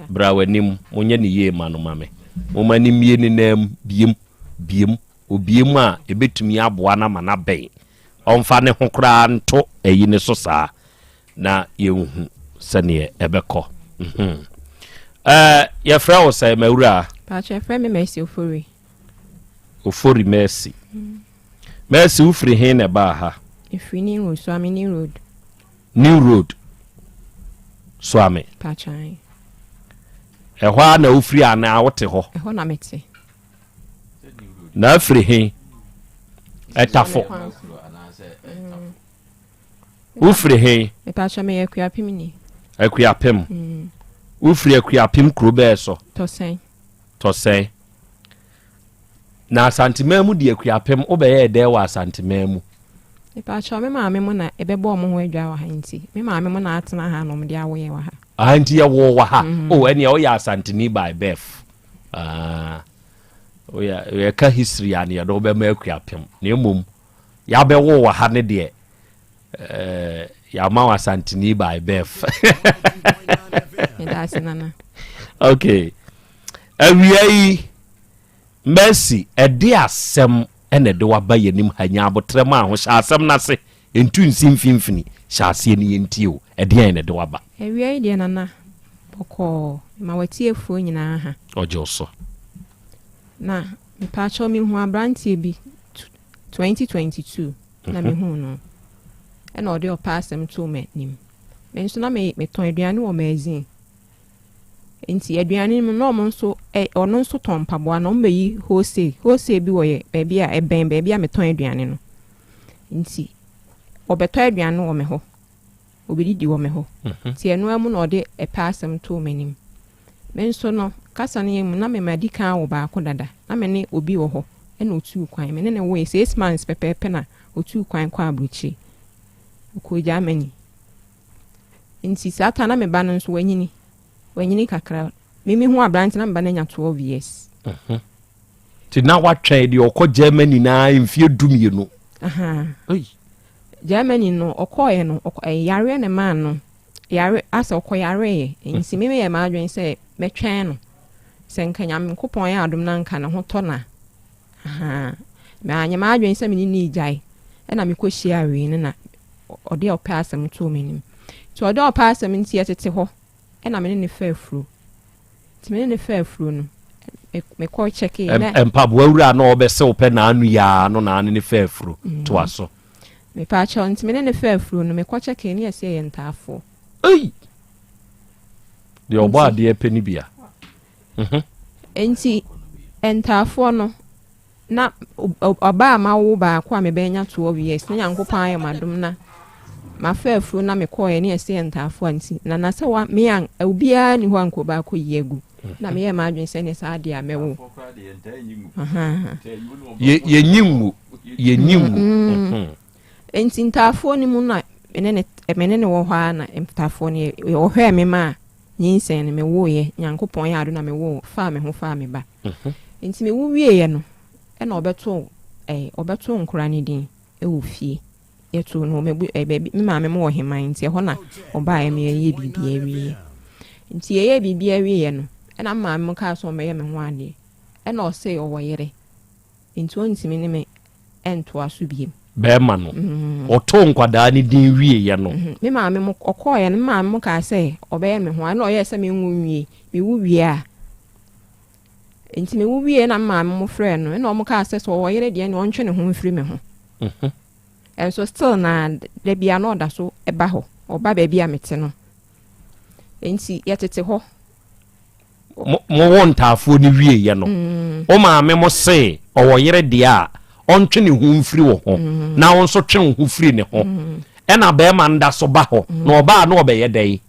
Bra w'anim, monyɛ ne yie ma no ma me. Momma no mmie ne nan mu, biem, biem. Obie mu a, ɛbɛtumi aboa no ama no abɛn. Ɔmfa ne ho koraa nto ayi no so saa na yɛnhu sɛdeɛ ɛbɛkɔ. Mhm. Ɛɛ, yɛfrɛ wo sɛ mawura? Paatwa yɛfrɛ me Mercy Ofori. Ofori Mercy. Mercy, wofiri he na ɛbaa ha? Ɛfiri New Road, Suame New Road. New Road, Suame. Paatwa. Ɛhɔ a na wofiri anaa wote hɔ? Ɛhɔ na mete. Na afiri he? Ɛtafo. Wofiri he? Mepakyɛ meyɛ Akuapem ni. Akuapem. Wofiri Akuapem kuro bɛɛ so? Tɔsɛn. Tɔsɛn. Na Asanteman mu deɛ Akuapem wobɛyɛɛ dɛn wɔ Asanteman mu? Mepakyɛ me maame mo na ɛbɛbɔ ɔmo ho adwa wɔ ha nti me maame mo na atena ha na ɔmo de awo yɛn wɔ ha. Ah, nti yɛwoo wɔ ha. Oh, ɛnea woyɛ Asanteni by birth. Ah, woyɛ yɛka history a ne yɛde wobɛma Akuapem. Na mmom yɛabɛwo wɔ ha ne deɛ eh, yɛama wo Asanteni by birth. Meda ase nana. Okay. Awia yi, Mercy, ɛde asɛm ɛna ɛde waba yɛnim ha. Nya abotrɛ ma ho hyɛ asɛm no ase, ntu nsi mfimfini, hyɛ aseɛ no yɛntie o. Ɛdeɛn na ɛde waba? Awia yi deɛ nana, bɔkɔɔ ma watiefoɔ nyinaa ha. Ɔgye wo so. Na mepaakyɛw mehu aberanteɛ bi 2022 na mehu no ɛna ɔde ɔpɛ asɛm too m'anim. Me nso na metɔn aduane wɔ magazine nti aduane no mu na ɔmo nso ɛ ɔno nso tɔn mpaboa na ɔmo bɛyi wholesale bi wɔ yɛ baabi a ɛbɛn baabi a metɔn aduane no, nti ɔbɛtɔ aduane wɔ me hɔ, obɛdidi wɔ me hɔ. Nti ɛno mu na ɔde ɛpɛ asɛm too m'anim. Me nso no kasa no yɛ mu na mema di kan wɔ baako dada na me ne obi wɔ hɔ ɛna otuu kwan. Me ne ne woe 6 months pɛpɛɛpɛ na otuu kwan kɔ aburokyire, ɔkɔɔ Germany. Nti saa ta na me ba no nso wanyini kakra. Mimi hu aberante na me ba no anya 12 years. Nti na watwɛn deɛ ɔkɔ Germany na mfie 12. Aha. Germany no ɔkɔɔɛ no yareɛ ne maa no yare asɛ ɔkɔ yareɛ, nti mimi yɛ m'adwene sɛ mɛtwɛn no sɛ nka Nyankopɔn yɛ adom na nka ne ho tɔ na aha maanyɛ m'adwene sɛ mene ne gyae. Ɛna mekɔhyia wei no na ɔde ɔpɛ asɛm too m'anim, nti ɔde ɔpɛ asɛm nti yɛtete hɔ ɛna mene ne fa afuro, nti mene ne fa afuro no mekɔ kyɛkee na Mpaboa wura na ɔbɛsɛ wo pɛ naano yaa no naano ne fa afuro toa so. Mepaakyɛw, nti mene ne fa afuro no mekɔ kyɛkee ne yɛsɛ yɛ ntaafoɔ. Ei, deɛ ɔbɔ adeɛ pɛ no bia. Nti ntaafoɔ no na ɔbaa ma wo baako a mebɛnya 12 years na Nyankopɔn ayɛ m'adom na mafa afuro na mekɔɔɛ ne yɛsɛ yɛ ntaafoɔ a, nti na na sɛ wa me a obiara ni hɔ a nkɔ baakɔ yi agu na meyɛ m'adwene sɛ ne saa deɛ a mɛwo. Aha. Yɛnyi ngu, yɛnyi ngu. Nti ntaafoɔ no mu na mene ne wɔ hɔ a na ntaafoɔ no ɔhwɛɛ me ma a nyinsɛn no mewoeɛ. Nyankopɔn yɛ ado na mewo faa me ho faa me ba. Nti mewo wieɛ no ɛna ɔbɛto nkora no din ɛwɔ fie. Yɛto no mɛbu baabi me maame mo wɔ heman, nti ɛhɔ na ɔbaeɛ me yɛyɛ biribi awieɛ. Nti yɛyɛ biribi awieɛ no ɛna me maame mo kaa sɛ ɔmmɛyɛ me ho adeɛ, ɛna ɔsɛ ɔwɔ yere nti ɔntumi ne me ɛntoa so biem. Bɛrima no ɔtoo nkwadaa no din wieɛ no? Me maame mo ɔkɔɔeɛ no, me maame mo kaa sɛ ɔbɛyɛ me ho ɛna ɔyɛɛ sɛ menwu nwie. Mewu wie a, nti mewu wie na me maame mo frɛ no ɛna ɔmo kaa sɛ ɔwɔ yere deɛ ne ɔntwe ne ho mfiri me ho. Ɛnso still na da bia na ɔda so ɛba hɔ, ɔba baabi a mete no, nti yɛtete hɔ. Mowɔ ntaafoɔ no wieɛ no, wo maame mo se ɔwɔ yere deɛ a ɔntwe ne ho mfiri wo ho, na wo nso twe wo ho firi ne ho, ɛna bɛrima no da so ba hɔ na ɔbaa na ɔbɛyɛ dɛn?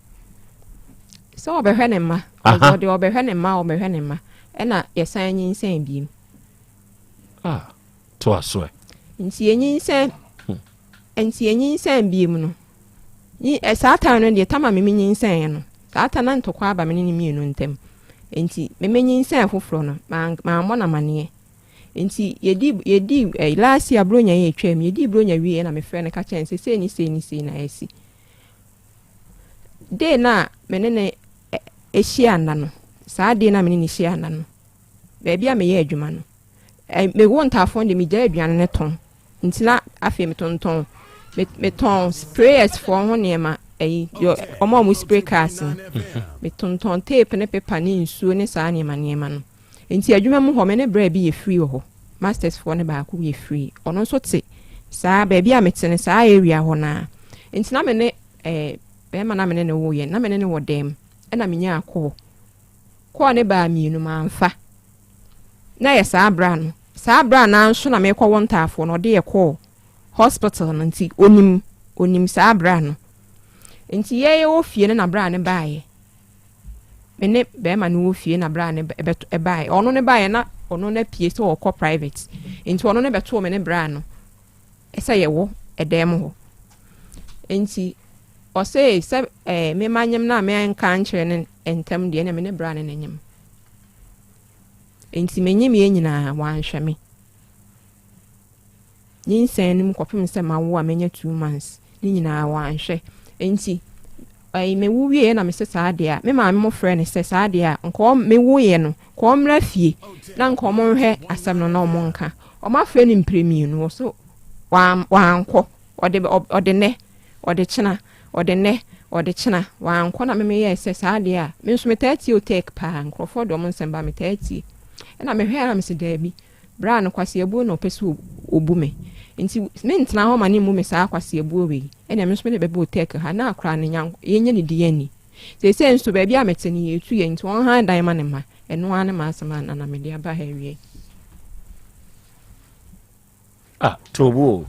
Sɛ ɔbɛhwɛ ne mma. Aha. Ɔde ɔbɛhwɛ ne mma, ɔbɛhwɛ ne mma, ɛna yɛsan nyinsɛn biem. Ah, toa so ɛ. Nti yɛnyinsɛn biem no saa time no deɛ tama meme nyinsɛn no, saa time na ntɔkwa aba me ne ne mmienu ntam, nti meme nyinsɛn foforɔ no mammɔ no amanneɛ. Nti yɛdi last year Buronya yɛ atwam, yɛdi Buronya wie na mefrɛ no ka kyerɛ no sɛ sei ne sei ne sei na asi day na me ne ne hyia nna no, saa adeɛ no a me ne no hyia nna no, baabi a meyɛ adwuma no, mewo ntaafoɔ no deɛ megyae aduane no tɔn. Nti na afei metontɔn, metɔn sprayers foɔ ho nneɛma, ɛyi, deɛ wɔn a wɔn spray cars no. Metontɔn tape ne paper ne nsuo ne saa nneɛma nneɛma no. Nti adwuma mu hɔ, me ne bra bi yɛ free wɔ hɔ. Masters foɔ no baako yɛ free. Ɔno nso te saa baabi a mete no, saa area hɔ naa. Nti na me ne eh, bɛrima na me ne no woyɛ, na me ne no wɔ dɛm. Ɛna menyaa kɔɔ. Kɔɔ ne baa mmienu mamfa. Na yɛ saa bra no. Saa bra no nso na mekɔwɔ ntaafoɔ no, ɔde yɛ kɔɔ hospital no nti onim onim saa bra no. Nti yɛyɛ wɔ fie no na bra no baeɛ. Me ne bɛrima no wɔ fie na bra no ɛbɛto ɛbaeɛ. Ɔno no baeɛ na ɔno no apue sɛ ɔkɔ private. Nti ɔno no bɛtoo me ne bra no sɛ yɛwɔ ɛdan mu hɔ. Nti ɔse sɛ mema nyem no a menka nkyerɛ no ntɛm deɛ na me ne bra no na nyem. Nti menyem yɛ nyinaa wanhwɛ me. Nyinsɛn no mu kɔpem sɛ mawo a manya 2 months ne nyinaa wanhwɛ. Nti ɛyi mewo wie na mese saa deɛ a me maame mo frɛ no sɛ saa deɛ a nka mewuiɛ no nka ɔmmra fie na nka ɔmo nhwɛ asɛm no na ɔmo nka. Ɔmo afrɛ no mpire mmienu wɔ so wankɔ. Ɔde ɔde nɛ ɔde kyena, ɔde nɛ ɔde kyena, wankɔ. Na meme yɛɛ sɛ saa deɛ a me nso metaa tie o take paa nkurɔfoɔ de ɔmo nsɛm ba metaa tie. Ɛna mehwɛ na mese daabi, bra no kwasiabuo na ɔpɛ sɛ ɔbu me nti mentena hɔ ma ne mmu me saa kwasiabuo wei. Ɛna me nso mede bɛbɛ otɛk ha na akora no nya yɛnyɛ ne di ani. Seesei nso baabi a mete no yɛtu yɛ nti wɔn han dan ma ne ma. Ɛno ara ne ma asɛm a nana mede aba ha awie. Ah, tobo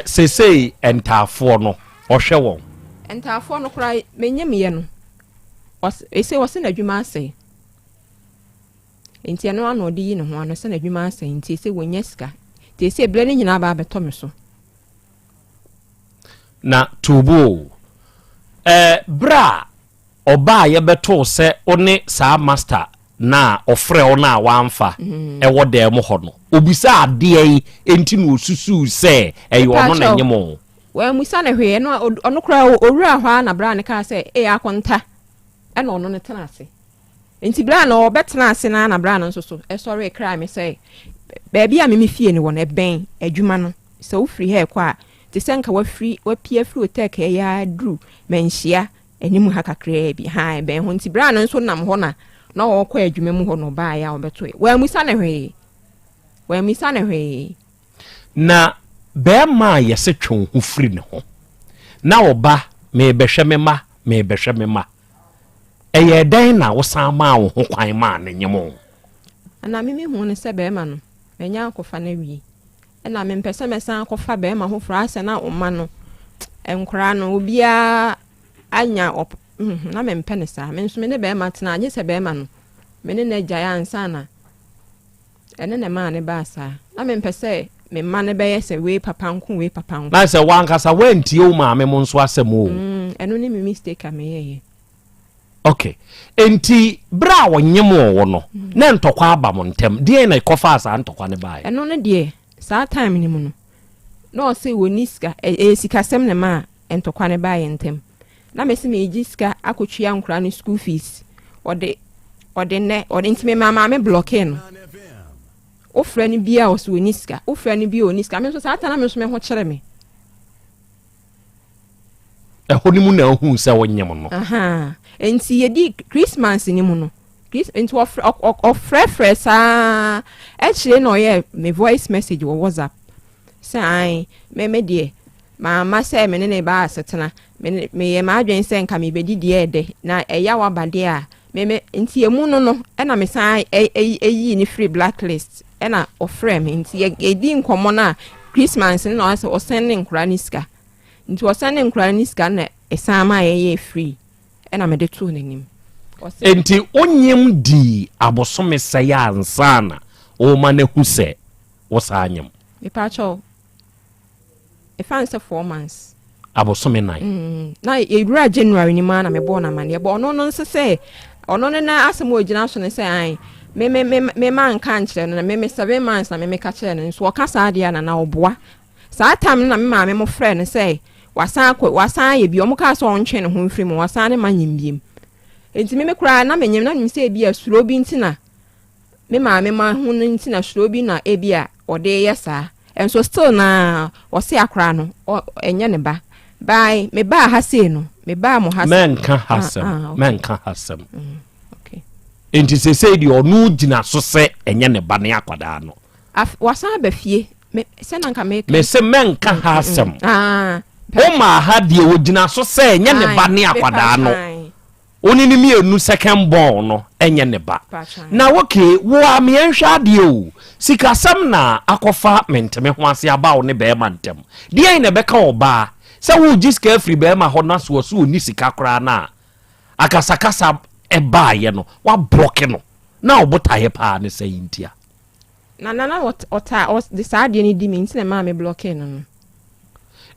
seesei ntaafoɔ no ɔhwɛ wɔn? Ntaafoɔ no koraa menyɛ no ɔse wɔse n'adwuma asɛe nti ɛno ano ɔde yi ne ho ano sɛ n'adwuma asɛe nti ɛsɛ wɔnya sika nti ɛsɛ berɛ no nyinaa ba abɛtɔ me so. Na tobo berɛ a ɔbaa yɛbɛtoo sɛ wo ne saa master na ɔfrɛ wo no a wamfa ɛwɔ dan mu hɔ no, obisa adeɛ yi enti na osusuu sɛ ɛyɛ ɔno na ɛnyɛ mo? Wɔamusa no hwee. Ɛno ɔno koraa owura hɔ a na bra ne kaa sɛ ɛyɛ akonta ɛna ɔno no tena ase. Nti bra na ɔbɛtena ase na na bra no nso so ɛsɔre kra me sɛ baabi a meme fie no wɔ no ɛbɛn adwuma no sɛ wofiri ha ɛkɔ a te sɛ nka wafiri wapia firi otɛk ɛyɛ aduru manhyia anim ha kakraa bi ha ɛbɛn ho. Nti bra no nso nam hɔ na na ɔrekɔ adwuma mu hɔ na ɔbaeɛ a ɔbɛtoe. Wɔamusa no hwee, wɔamusa no hwee. Na bɛrima a yɛsɛ twe wo ho firi ne ho na ɔba meebɛhwɛ me ma meebɛhwɛ me ma, ɛyɛ dɛn na wosan maa wo ho kwan maa ne nyem wo? Ana meme hu no sɛ bɛrima no manya akɔfa no awie ɛna mempɛ sɛ mɛsan akɔfa bɛrima foforɔ asɛ na ɔma no nkoraa no obiara anya ɔp na mempɛ no saa. Me nso me ne bɛrima tena agye sɛ bɛrima no me ne no agyae ansa na ɛne ne maa ne baa saa na mempɛ sɛ me mma no bɛyɛ sɛ wei papa nko, wei papa nko. Na sɛ wankasa woantie wo maame mo nso asɛm o. Ɛno ne me mistake a meyɛyɛ. Okay, enti berɛ a ɔnyem wo no na ntɔkwa aba mo ntɛm, deɛn na ɛkɔfaa saa ntɔkwa no baeɛ? Ɛno no deɛ saa time no mu no na ɔse wɔni sika, ɛyɛ sikasɛm ne ma a ntɔkwa no baeɛ ntɛm. Na mesi meegye sika akɔtua nkora no school fees. Ɔde ɔde nnɛ ɔde nti mema maame block no. Wofrɛ no bia ɔsɛ ɔni sika, wofrɛ no bia ɔni sika. Me nso saa ta na me nso me ho kyerɛ me. Ɛhɔ no mu na ahu sɛ wonyem no? Aha. Nti yɛdi Christmas ni mu no, nti ɔfrɛfrɛ saa akyire na ɔyɛ me voice message wɔ WhatsApp sɛ an me deɛ maama sɛ me ne ne ba asetena meyɛ m'adwene sɛ nka mebɛdi deɛ ɛdɛ na ɛya waba deɛ a me nti emu no ɛna mesan ɛyii ne firi blacklist. Ɛna ɔfrɛ me nti yɛdi nkɔmmɔ no a Christmas no na ɔsɛ ɔsɛn ne nkora ne sika nti ɔsɛn ne nkora ne sika na ɛsan ma yɛyɛ free ɛna mede too n'anim. Enti wonyem dii abosome sɛe ansa na woma no ahu sɛ wo saa nyem? Mepakyɛw, ɛfa n sɛ 4 months. Abosome 4. Na yɛwura January ni mu a na mebɔɔ no amanneɛ bɔ ɔno no nso sɛ ɔno no na asɛm a ɔgyina so no sɛ an me me me me ma nka nkyerɛ no na me me 7 months na me meka kyerɛ no nso ɔka saa deɛ a na na ɔboa. Saa time no na me maame mo frɛ no sɛ wasan akɔ wasan ayɛ bi. Ɔmo kaa sɛ ɔntwe ne ho mfiri mu wasan ne ma nyim biem. Nti me me koraa na menyem na menim sɛ ebi a suro bi nti na me maame ma ho no nti na suro bi na ebi a ɔde yɛ saa. Nso still na ɔse akora no ɛnyɛ ne ba. By me baa ha sei no, me baa mo ha. Mɛnka ha sɛm, ah, ah, mɛnka ha sɛm. Mm, okay. Nti sesei deɛ ɔno gyina so sɛ ɛnyɛ ne ba ne akwadaa no. Wasan aba fie. Me sɛ na nka meka. Me se mɛnka ha mm, mm, asɛm. Mm. Ah, Woma ha deɛ ɔgyina so sɛ ɛnyɛ ne ba ne akwadaa no. Wo ne no mmienu second born no ɛnyɛ ne ba. Na okay, wo a meɛnhwɛ adeɛ o, sikasɛm na akɔfa menteme ho ase aba wo ne bɛɛma ntɛm. Deɛn na ɛbɛka ɔbaa sɛ woregye sika afiri bɛɛma hɔ na so ɔse ɔnni sika koraa no a akasakasa ɛbaeɛ no woablɔke no na wo botaeɛ paa ne sɛn ntia? Na na na ɔtaa ɔde saa adeɛ no di me nti na ɛmaa me blɔkee no no.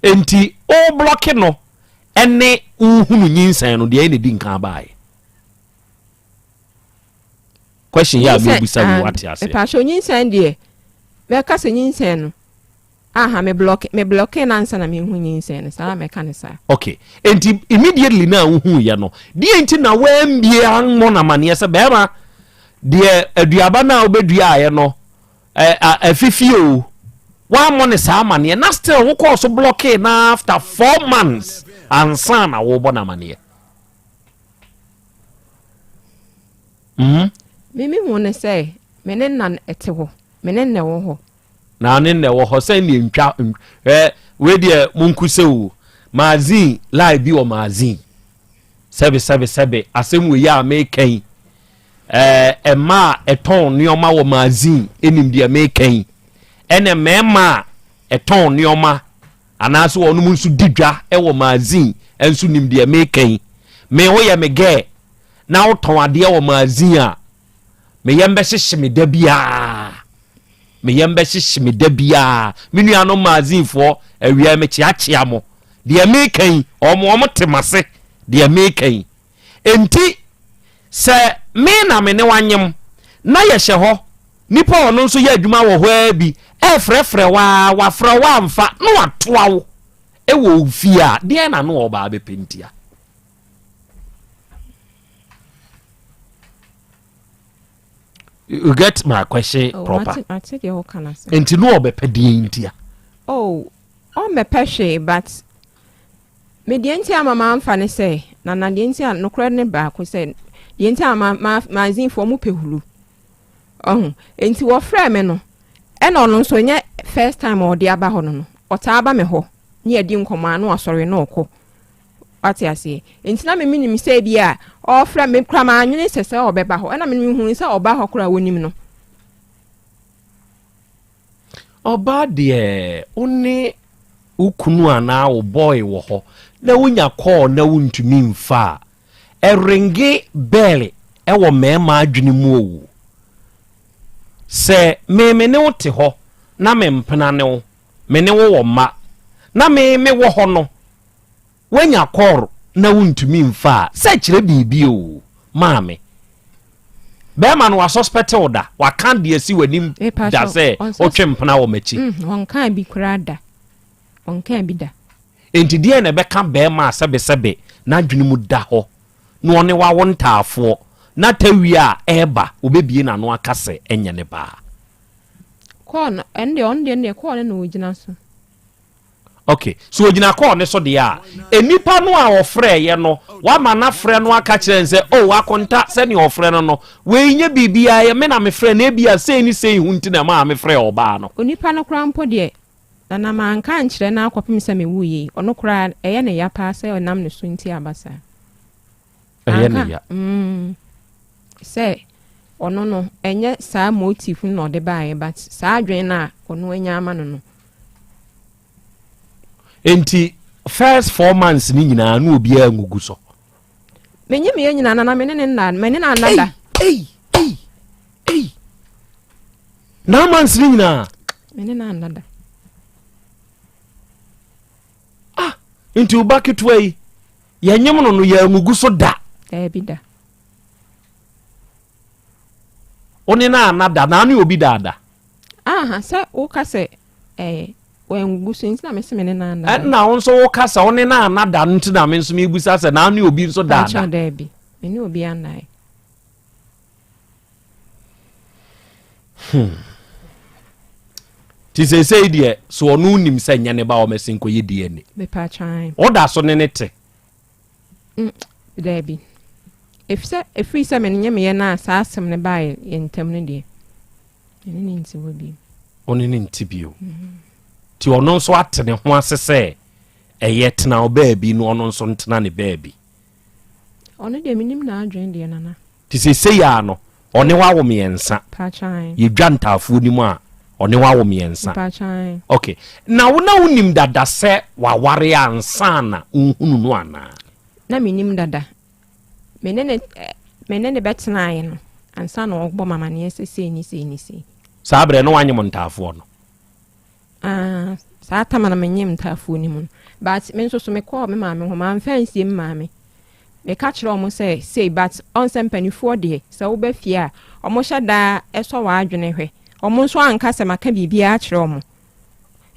Enti wo blɔke no ɛne wohunu nyinsɛn no deɛ ɛna di nkan baeɛ? Question yi a mebisa yi wate aseɛ. Mepakyɛw nyinsɛn deɛ mɛka sɛ nyinsɛn no aha me block me blocke no ansa na mehu nyinsɛn no saa mɛka no saa. Okay enti immediately na wohu yɛ no deɛ nti na woambie ammɔ no amaneɛ sɛ bɛrima deɛ aduaba no a wobɛduaeɛ no afifi o woammɔ ne saa amaneɛ na still wokɔɔ so blɔkee na after 4 months ansa na wobɔ no amaneɛ? Me me hu ne sɛ me ne nna ɛte hɔ, me ne nna ɛwɔ hɔ. Na ne nna ɛwɔ hɔ sɛ ne ntwa ɛ wei deɛ monku sɛ o magazine lie bi wɔ magazine sɛbe sɛbe sɛbe asɛm wei a meka yi ɛɛ mmaa a ɛtɔn nneɛma wɔ magazine ɛnim deɛ meka yi, ɛna mmarima a ɛtɔn nneɛma anaasɛ wɔn nso di dwa wɔ magazine nso nim deɛ meka yi. Me woyɛ me gɛɛ na wotɔn adeɛ wɔ magazine a, me yam bɛhyehye me da biara, me yam bɛhyehye me da biara. Me nuanom magazinefoɔ, awia mekyeakyea mo. Deɛ meka yi, wɔn wɔn te m'ase deɛ meka yi. Enti sɛ me na me ne wanyem na yɛhyɛ hɔ, nipa a ɔno nso yɛ adwuma wɔ hɔ ara bi ɛrefrɛfrɛ wo ara, wafrɛ wo amfa na watoa wo wɔ wo fie a, deɛn na no ɔbaa bɛpɛ ntia? You get my question? Oh, proper. Mate deɛ woka no ase. Nti no ɔbɛpɛ deɛ ntia? Oh, ɔmmɛpɛ hwee, but me deɛ nti ama mamfa ne sɛ na na deɛ nti a nokorɛ ne baako sɛ deɛ nti ama ma magazinefoɔ mo pɛ hulu ɔho nti wɔfrɛ me no, ɛna ɔno nso nyɛ first time a ɔde aba hɔ no, ɔtaa ba me hɔ ne yɛdi nkɔmmɔ a na wasɔre na ɔkɔ. Wate aseɛ? Nti na me menim sɛ bi a ɔrefrɛ me koraa mannwene sɛ sɛ ɔbɛba hɔ. Ɛna me mehuu sɛ ɔba hɔ koraa wɔnim no. Ɔbaa deɛ wo ne wo kunu anaa wo boy wɔ hɔ na wonya call na wontumi mfa a, ɛrenge bell wɔ mmarima adwene mu o. Sɛ me me ne wo te hɔ na me mpena ne wo, me ne wo wɔ mma na me me wɔ hɔ no, Woanya kɔɔr na wontumi mfa a, sɛ kyerɛ biribi o, maame. Bɛrima no wasɔspɛte wo da, waka de asi w'anim da sɛ wotwe mpena wɔ m'akyi? Ɔnkaa bi koraa da. Ɔnkaa bi da. Enti deɛn na ɛbɛka bɛrima a sɛbesɛbe n'adwene mu da hɔ na ɔne wo awo ntaafoɔ na tawia a ɛreba ɔbɛbie n'ano aka sɛ ɛnyɛ ne ba? Kɔɔl no, ɛno deɛ ɔno deɛ no deɛ kɔɔl no na ɔgyina so. Ok, so ogyina kɔɔ ne so deɛ a, nnipa no a ɔfrɛeɛ no, wama no afrɛ no aka kyerɛ no sɛ, oh, akonta, sɛdeɛ ɔfrɛ no no, wei nyɛ biribiara, ɛyɛ me na mefrɛ no, ebia sei ne sei ho nti na ɛmaa mefrɛɛ ɔbaa no. Onipa no koraa mpo deɛ, Nana manka ankyerɛ no ara kɔpem sɛ mewuiɛ yi, ɔno koraa, ɛyɛ no ya paa sɛ ɛnam ne so nti aba saa. Ɛyɛ ne ya. Sɛ ɔno no, ɛnyɛ saa motive no na ɔde baeɛ, but saa adwene no a ɔno anya ama no no. Nti first 4 months ni nyinaa no obiara ngugu so? Menye meyɛ nyinaa nana, me ne ne nna, me ne na nna da. Ei ei ei, 9 months ni nyinaa me ne na nna da. Ah, nti wo ba ketewa yi yɛnyem no no yɛangugu so da? Daabi da. Wo ne no anna da na ne obi daada? Aha, sɛ woka sɛ ɛɛ wangugu so nti na mese me ne no anna da. Ɛna wo nso woka sɛ wo ne no anna da nti na me nso mebusa sɛ na ne obi nso daada? Daabi. Me ne obiara nnae. Hmm. Ti seesei deɛ so ɔno nim sɛ nyɛ ne ba ɔmɛsi nkɔyɛ DNA. Mepatwan. Ɔda so ne ne te. Mm, daabi. Efisɛ efiri sɛ me ne meyɛ no a saa asɛm no baa yɛn ntam no deɛ, me ne ne nte hɔ bio. Ɔne ne nte bio. Mm-hmm. Ti ɔno nso ate ne ho ase sɛ ɛyɛ tena wo baabi no ɔno nso ntena ne baabi. Ɔno deɛ menim n'adwene deɛ nana. Nti seesei ara no ɔne wo awo mmiɛnsa. Yɛdwa ntaafoɔ no mu a ɔne wo awo mmiɛnsa. Ok. Na wo na wonim dada sɛ waware ansa na wohunu no anaa? Na menim dada. Me ne ne me ne ne bɛtenaeɛ no ansa na ɔbɔ me amaneɛ sɛ sei ne sei ne sei. Saa berɛ no wanyem ntaafoɔ no? Ah, saa tama na menyem ntaafuo no mu no. But me nso so mekɔɔ me maame hɔ, mamfa ansie me maame. Meka kyerɛ wɔn sɛ sei, but ɔn sɛ mpanimfoɔ deɛ, sɛ woba fie a, wɔhyɛ da sɔ w'adwene hwɛ. Wɔn nso anka sɛ maka biribiara akyerɛ wɔn.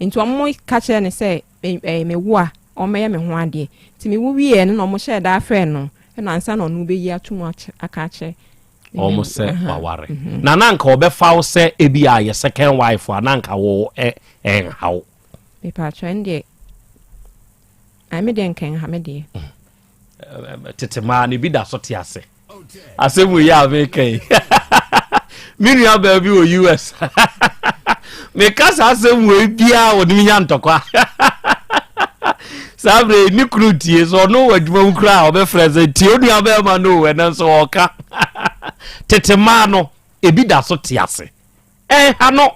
Nti wɔn ka kyerɛ no sɛ me, eh, mewo a, wɔmmɛyɛ me ho adeɛ. Nti mewo wieɛ no na wɔhyɛɛ da frɛɛ no, ɛna ansa na ɔno bɛyi ato mu aka akyerɛ wɔn sɛ waware na na nka ɔbɛfa wo sɛ ebi a yɛ second wife a na nka wo ɛnha wo. Mepatwa ɛn deɛ ɛn me deɛ nka ɛnha me deɛ. Tete maa ne bi da so te ase asɛm wei a meka yi me nua baa bi wɔ US meka saa asɛm wei biara wɔde me nya ntɔkwa saa berɛ ne kunu tie sɛ ɔno wɔ adwuma mu koraa a ɔbɛfrɛ sɛ tie onua bɛrima no o ɛnɛ nso ɔka tete maa no ebi da so te ase ɛnha no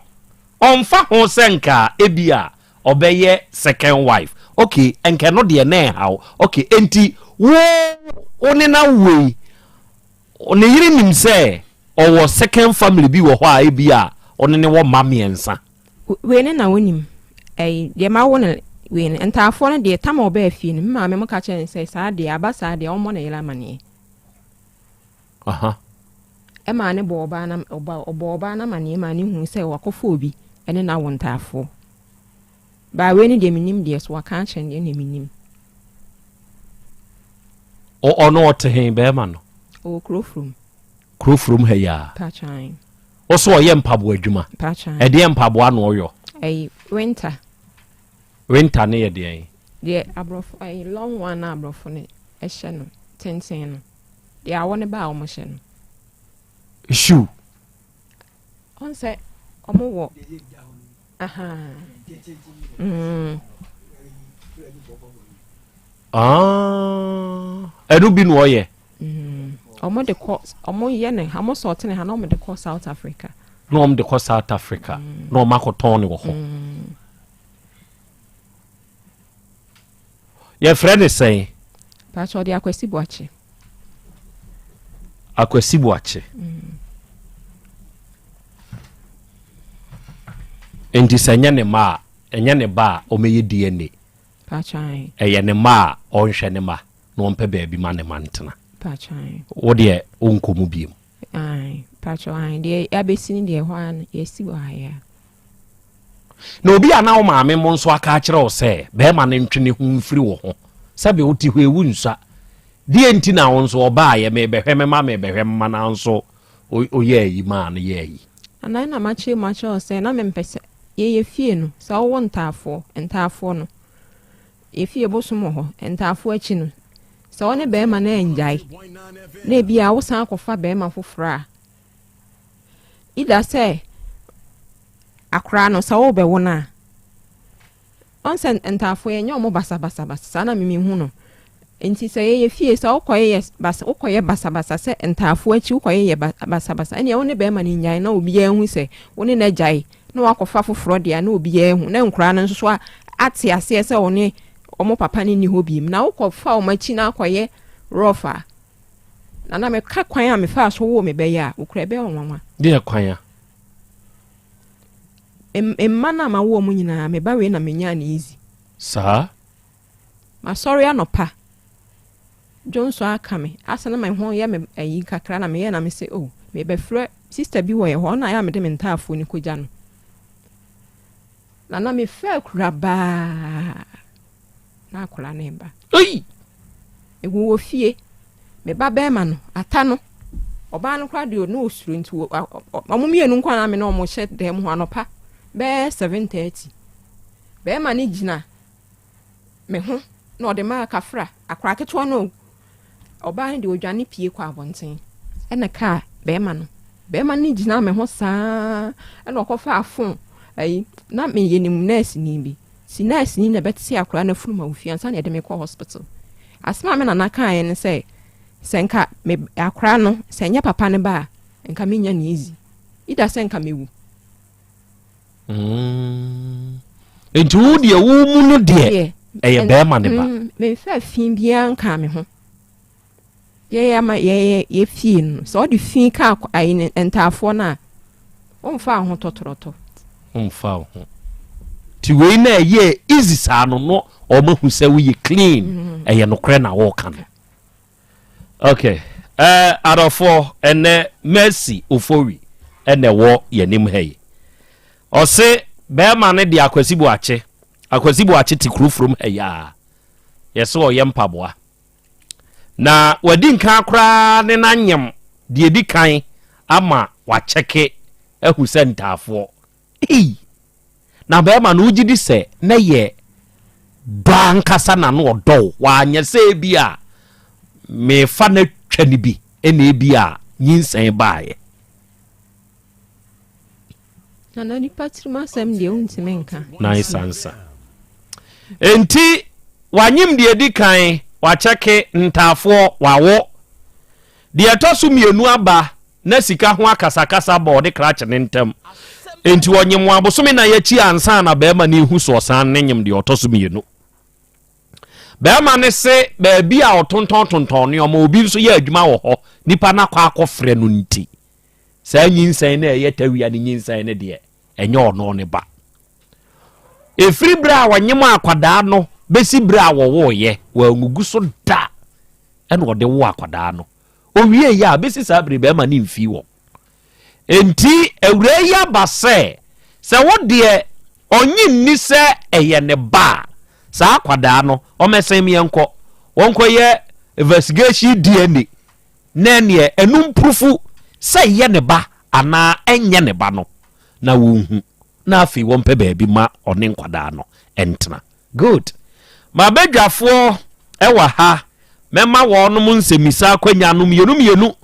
ɔmfa ho sɛ nka ebi a ɔbɛyɛ second wife okay nka ɛno deɛ na ɛnha wo okay enti wo wo ne na wei ne yere nim sɛ ɔwɔ second family bi wɔ hɔ a ebi a ɔne ne wɔ mma mmiɛnsa. Wei no na wonim. Ɛyi, deɛ mawo no wei no, ntaafoɔ no deɛ, tam a ɔbaa fie no, me maame mo ka kyerɛ no sɛ saa deɛ, aba saa deɛ, ɔmmɔ ne yere amaneɛ. Aha. Ɛmaa ne bɔɔ ɔbaa no, ɔba, ɔbɔɔ ɔbaa no amaneɛ maa ne huu sɛ wakɔfa obi ɛne no awo ntaafoɔ. Baa wei no deɛ menim deɛ, so waka akyerɛ no deɛ ɛna menim. Ɔno ɔte he bɛrima no? Ɔwɔ kuro furom. Kuro furom ha yi a? Patwan. Wo so ɔyɛ mpaboa adwuma? Ɛdeɛn mpaboa na ɔyɔ? Ɛyi winter. Winter ne yɛ deɛn? Deɛ aborɔfo ɛyi long one na aborɔfo no ɛhyɛ no tenten no. Deɛ awɔ ne ba a wɔn hyɛ no. Shoe. Ɔn sɛ wɔn wɔ. Ahaa. Mm. Ah, ɛno bi na ɔyɛ. Ɔmo de kɔ ɔmo yɛ ne ha ɔmo sɔɔte ne ha na ɔmo de kɔ South Africa. Na ɔmo de kɔ South Africa mm. na ɔmo akɔtɔn ne wɔ hɔ. Mm. Yɛfrɛ ne sɛn? Paatwa ɔde Akwasi Boakye. Akwasi Boakye. Mm. Nti sɛ ɛnyɛ ne mma a ɛnyɛ ne ba a ɔmɛyɛ DNA. Ɛyɛ ne mma a ɔnhwɛ ne mma. na ɔmpɛ baabi ma ne ma ntena. Wo deɛ wonkɔ mu biom. Na obi a na wo maame mo nso aka akyerɛ wo sɛ bɛrima no ntwe ne ho mfiri wo ho sɛbe wote hɔ ewu nsua deɛ nti na wo nso ɔbaayɛ mebɛhwɛ me ma mebɛhwɛ mma na nso oyɛ ayi maa no yɛ ayi. Anan na makyerɛ mu akyerɛ wo sɛ na mempɛ sɛ yɛyɛ fie no sɛ wowo ntaafoɔ ntaafoɔ no Yɛfie bosom wɔ hɔ. Ntaafo akyi no, sɛ wo ne barima no angyae na ebi a wosan akɔfa barima foforɔ a, either sɛ akwaraa no sɛ wobɛwo no a, ɔn sɛ ntaafo yɛnyɛ ɔmo basabasabasa saa na mimi hu no. Nti sɛ yɛyɛ fie sɛ wokɔyɛ basa wokɔyɛ basabasa sɛ ntaafo akyi wokɔyɛ basabasa ɛnneɛ wo ne barima no nyae na obiara hu sɛ wo ne no agyae na wakɔfa foforɔ deɛ a na obiara ahu na nkwadaa no nso so ate aseɛ sɛ wɔne wɔn papa no nni hɔ biem na wokɔfa wɔn akyi na akɔyɛ rough a na na meka kwan a mefaa so woo me bɛyɛ a wokura ɛbɛyɛ wɔn nwanwa. Deɛ kwan a? Mma no a mawo wɔn nyinaa me ba wei na menyaa no easy. Saa? Masɔre anɔpa dwonsɔ aka me asɛ na me ho yɛ me ayi kakra na meyɛ na me sɛ oh mebɛfrɛ sister bi wɔ yɛ hɔ ɔna ayɛ a mede me ntaafoɔ no kɔgya no na na mefɛ akura baa na akwadaa no reba. Ei! Ehu wɔ fie. Me ba bɛrima no, ata no, ɔbaa no koraa deɛ na ɔsuro nti wɔn mmienu nko ara me ne wɔn hyɛ dan mu hɔ anɔpa bɛyɛ 7:30. Bɛrima no gyina me ho na ɔde maa kafra akwadaa ketewa no o. Ɔbaa no deɛ ɔdwane pie kɔ abɔnten ɛna kaa bɛrima no. Bɛrima no gyina me ho saa ɛna ɔkɔfaa fon ayi na meyɛ ne mu nɛɛseni bi. Si nɛɛseni na ɛbɛte akwadaa no afunu ma ofie ansa na yɛde me kɔ hospital. Asɛm a me nana kaeɛ ne sɛ, sɛ nka me akwadaa no sɛ ɛnyɛ papa no ba a nka menya no easy. Either sɛ nka mewu. Nti wo deɛ wo mu no deɛ ɛyɛ bɛrima ne ba. Memfa fi biara nka me ho. Yɛyɛ ama yɛyɛ yɛfie no sɛ ɔde fi ka ayi ne ntaafoɔ no a womfa ho tɔtorɔtɔ. Womfa ho. Ti wei na ɛyɛ easy saa no no ɔma hu sɛ woyɛ clean. Ɛyɛ nokorɛ na wɔka no. Okay. Adɔfoɔ ɛnɛ Mercy Ofori ɛna ɛwɔ yɛnim ha yi. Ɔse bɛrima no de Akwasi Boakye. Akwasi Boakye te kuro furom ha yi a. Yɛsɛ ɔyɛ mpaboa. Na wadi nkan koraa ne n'anyem deɛ di kan ama wakyɛke ahu sɛ ntaafoɔ. Ei! Na bɛrima no wogye di sɛ na yɛ dɔ ankasa na no ɔdɔ wo. Wanyɛ sɛ ebi a mefa no atwa no bi ɛna ebi a nyinsɛn baeɛ. Nana nipa tirim asɛm deɛ wontumi nka. Nice answer. Enti wanyem deɛ di kan wakyɛke ntaafoɔ wawo. Deɛ ɛtɔ so mmienu aba na sika ho akasakasa bɔ ɔde krakye ne ntam. Enti ɔnyem wɔ abosome nan akyi ansa na bɛrima no ehu so ɔsan ne nyem deɛ ɔtɔ so mmienu. Bɛrima no se baabi a ɔtontɔn tontɔn nneɛma obi nso yɛ adwuma wɔ hɔ nipa no akɔ akɔfrɛ no nti saa nyinsɛn no ɛyɛ tawia ne nyinsɛn no deɛ ɛnyɛ ɔno ne ba. Ɛfiri berɛ a ɔnyem akwadaa no bɛsi berɛ a wɔwoeɛ wɔangugu so da ɛna ɔde wo akwadaa no. Owie yɛ a bɛsi saa bere bɛrima no mfii wɔn. Enti awuraa yi aba sɛ sɛ wo deɛ ɔnye nni sɛ ɛyɛ ne ba a saa akwadaa no ɔmɛsɛn meɛnkɔ wɔnkɔyɛ investigation DNA na ɛneɛ ɛno mpurufu sɛ ɛyɛ ne ba anaa ɛnyɛ ne ba no na wɔnhu na afei wɔmpɛ baabi ma ɔne nkwadaa no ɛntena. Good. Mabadwafoɔ ɛwɔ ha mɛma wɔnom nsɛmmisa akwanya no mmienu mmienu.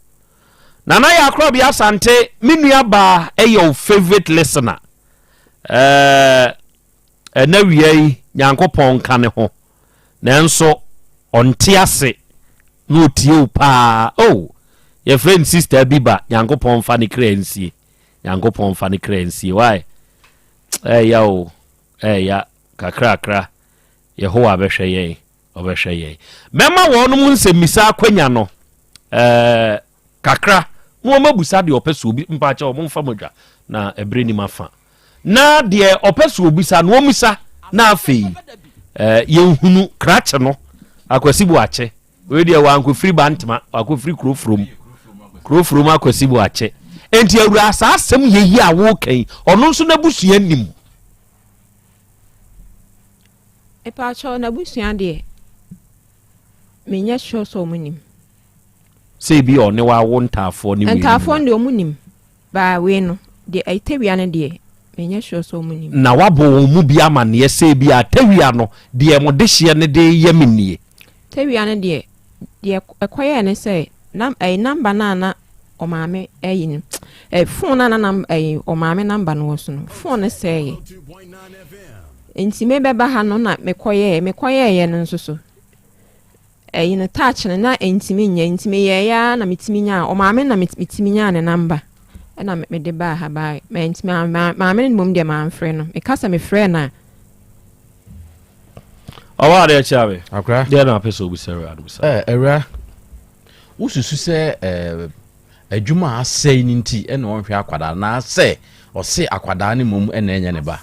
Nana Yakorɔbea Asante, me nua baa ɛyɛ wo favorite listener. Ɛɛ ɛna wia yi Nyankopɔn nka ne ho. Nanso ɔnte ase na ɔtie wo paa. Oh, yɛfrɛ no sister bi ba Nyankopɔn mfa ne kra nsie. Nyankopɔn mfa ne kra nsie. Why? Ɛyɛ o, ɛyɛ kakrakra. Yehowa bɛhwɛ yɛn, ɔbɛhwɛ yɛn. Mɛma wɔnom nsɛmmisa akwanya no ɛɛ kakra na wɔn abusa deɛ ɔpɛ so obi mpakyɛ wɔn mfa mo dwa na ɛbere nim afa na deɛ ɔpɛ so obisa na wɔn na afei ɛɛ yɛnhunu krakye no Akwasi Boakye wei deɛ wankɔfiri Bantama wakɔfiri Kurofurom Kurofurom Akwasi Boakye enti awura saa asɛm yɛ yi a wɔreka yi ɔno nso n'abusua nim. Mpakyɛw n'abusua deɛ menyɛ sure sɛ ɔmo nim. Sɛ ebi a ɔne wawo ntaafoɔ ne wei. Ntaafoɔ no deɛ ɔmo nim. Baa wei no deɛ ɛtawia no deɛ menyɛ sure sɛ ɔmo nim. Na wabɔ wɔn mu bi amanneɛ sɛ ebi a tawia no deɛ mo dehyeɛ no de yɛ me nie. Tawia no deɛ deɛ ɛkɔyɛɛ ne sɛ nam ɛyɛ namba no a na ɔmaame ɛyi no ɛ phone no a na nam ɛyi ɔmaame namba no wɔ so no phone no sɛeɛ nti mebɛba ha no na mekɔyɛɛ mekɔyɛɛyɛ no nso so ɛyi no touch no na ntumi nyɛ nti meyɛɛyɛ ara na metumi nyaa ɔmaame na metumi nyaa ne namba ɛna mede baa ha baa mantumi maame no mmom deɛ mamfrɛ no meka sɛ mefrɛ no a ɔwɔ adeɛ kyea me akora deɛ na apɛ sɛ obisa awura no bisa awura wosusu sɛ adwuma a asɛe no nti ɛna ɔnhwɛ akwadaa na sɛ ɔse akwadaa no mmom ɛna ɛnyɛ ne ba.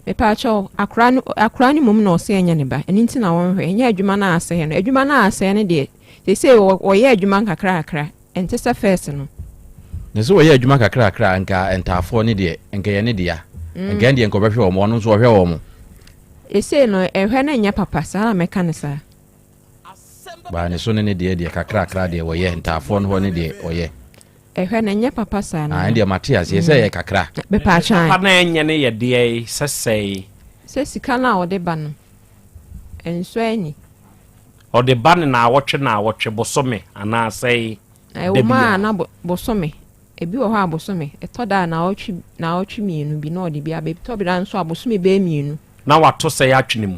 Mepaakyɛw, akora no akora no mmom na ɔse ɛnyɛ ne ba. Ɛno nti na wɔnhwɛ. Ɛnyɛ adwuma no a asɛe no. Adwuma no a asɛe no deɛ, seesei wɔyɛ adwuma nkakrakra. Ɛnte sɛ first no. Na sɛ wɔyɛ adwuma kakrakra nka ntaafoɔ no deɛ, nka ɛyɛ ne dea. Nka ɛndeɛ nka ɔbɛhwɛ wɔn, ɔno nso ɔhwɛ wɔn. Seesei no, ɛhwɛ no nyɛ papa, saa na mɛka no saa. Baa ne so ne ne deɛ deɛ kakrakra deɛ wɔyɛ ntaafoɔ no hɔ ne deɛ ɔyɛ. Ɛhwɛ no ɛnyɛ papa saa no. Ah, ɛndeɛ mate aseɛ sɛ ɛyɛ kakra. Mepaakyɛw. Papa na ɛnyɛ no yɛ deɛ sɛsɛe. Sɛ sika no a ɔde ba no ɛnsɔ ani. Ɔde ba no naawɔtwe naawɔtwe, bosome anaa sɛe Na ɛwɔ da mu a biara. na bosome, ebi wɔ hɔ a bosome, ɛtɔ da a naawɔtwe naawɔtwe mmienu bi na ɔde bi aba, ɛtɔ da nso a bosome bɛyɛ mmienu. Na wato sɛe atwene mu.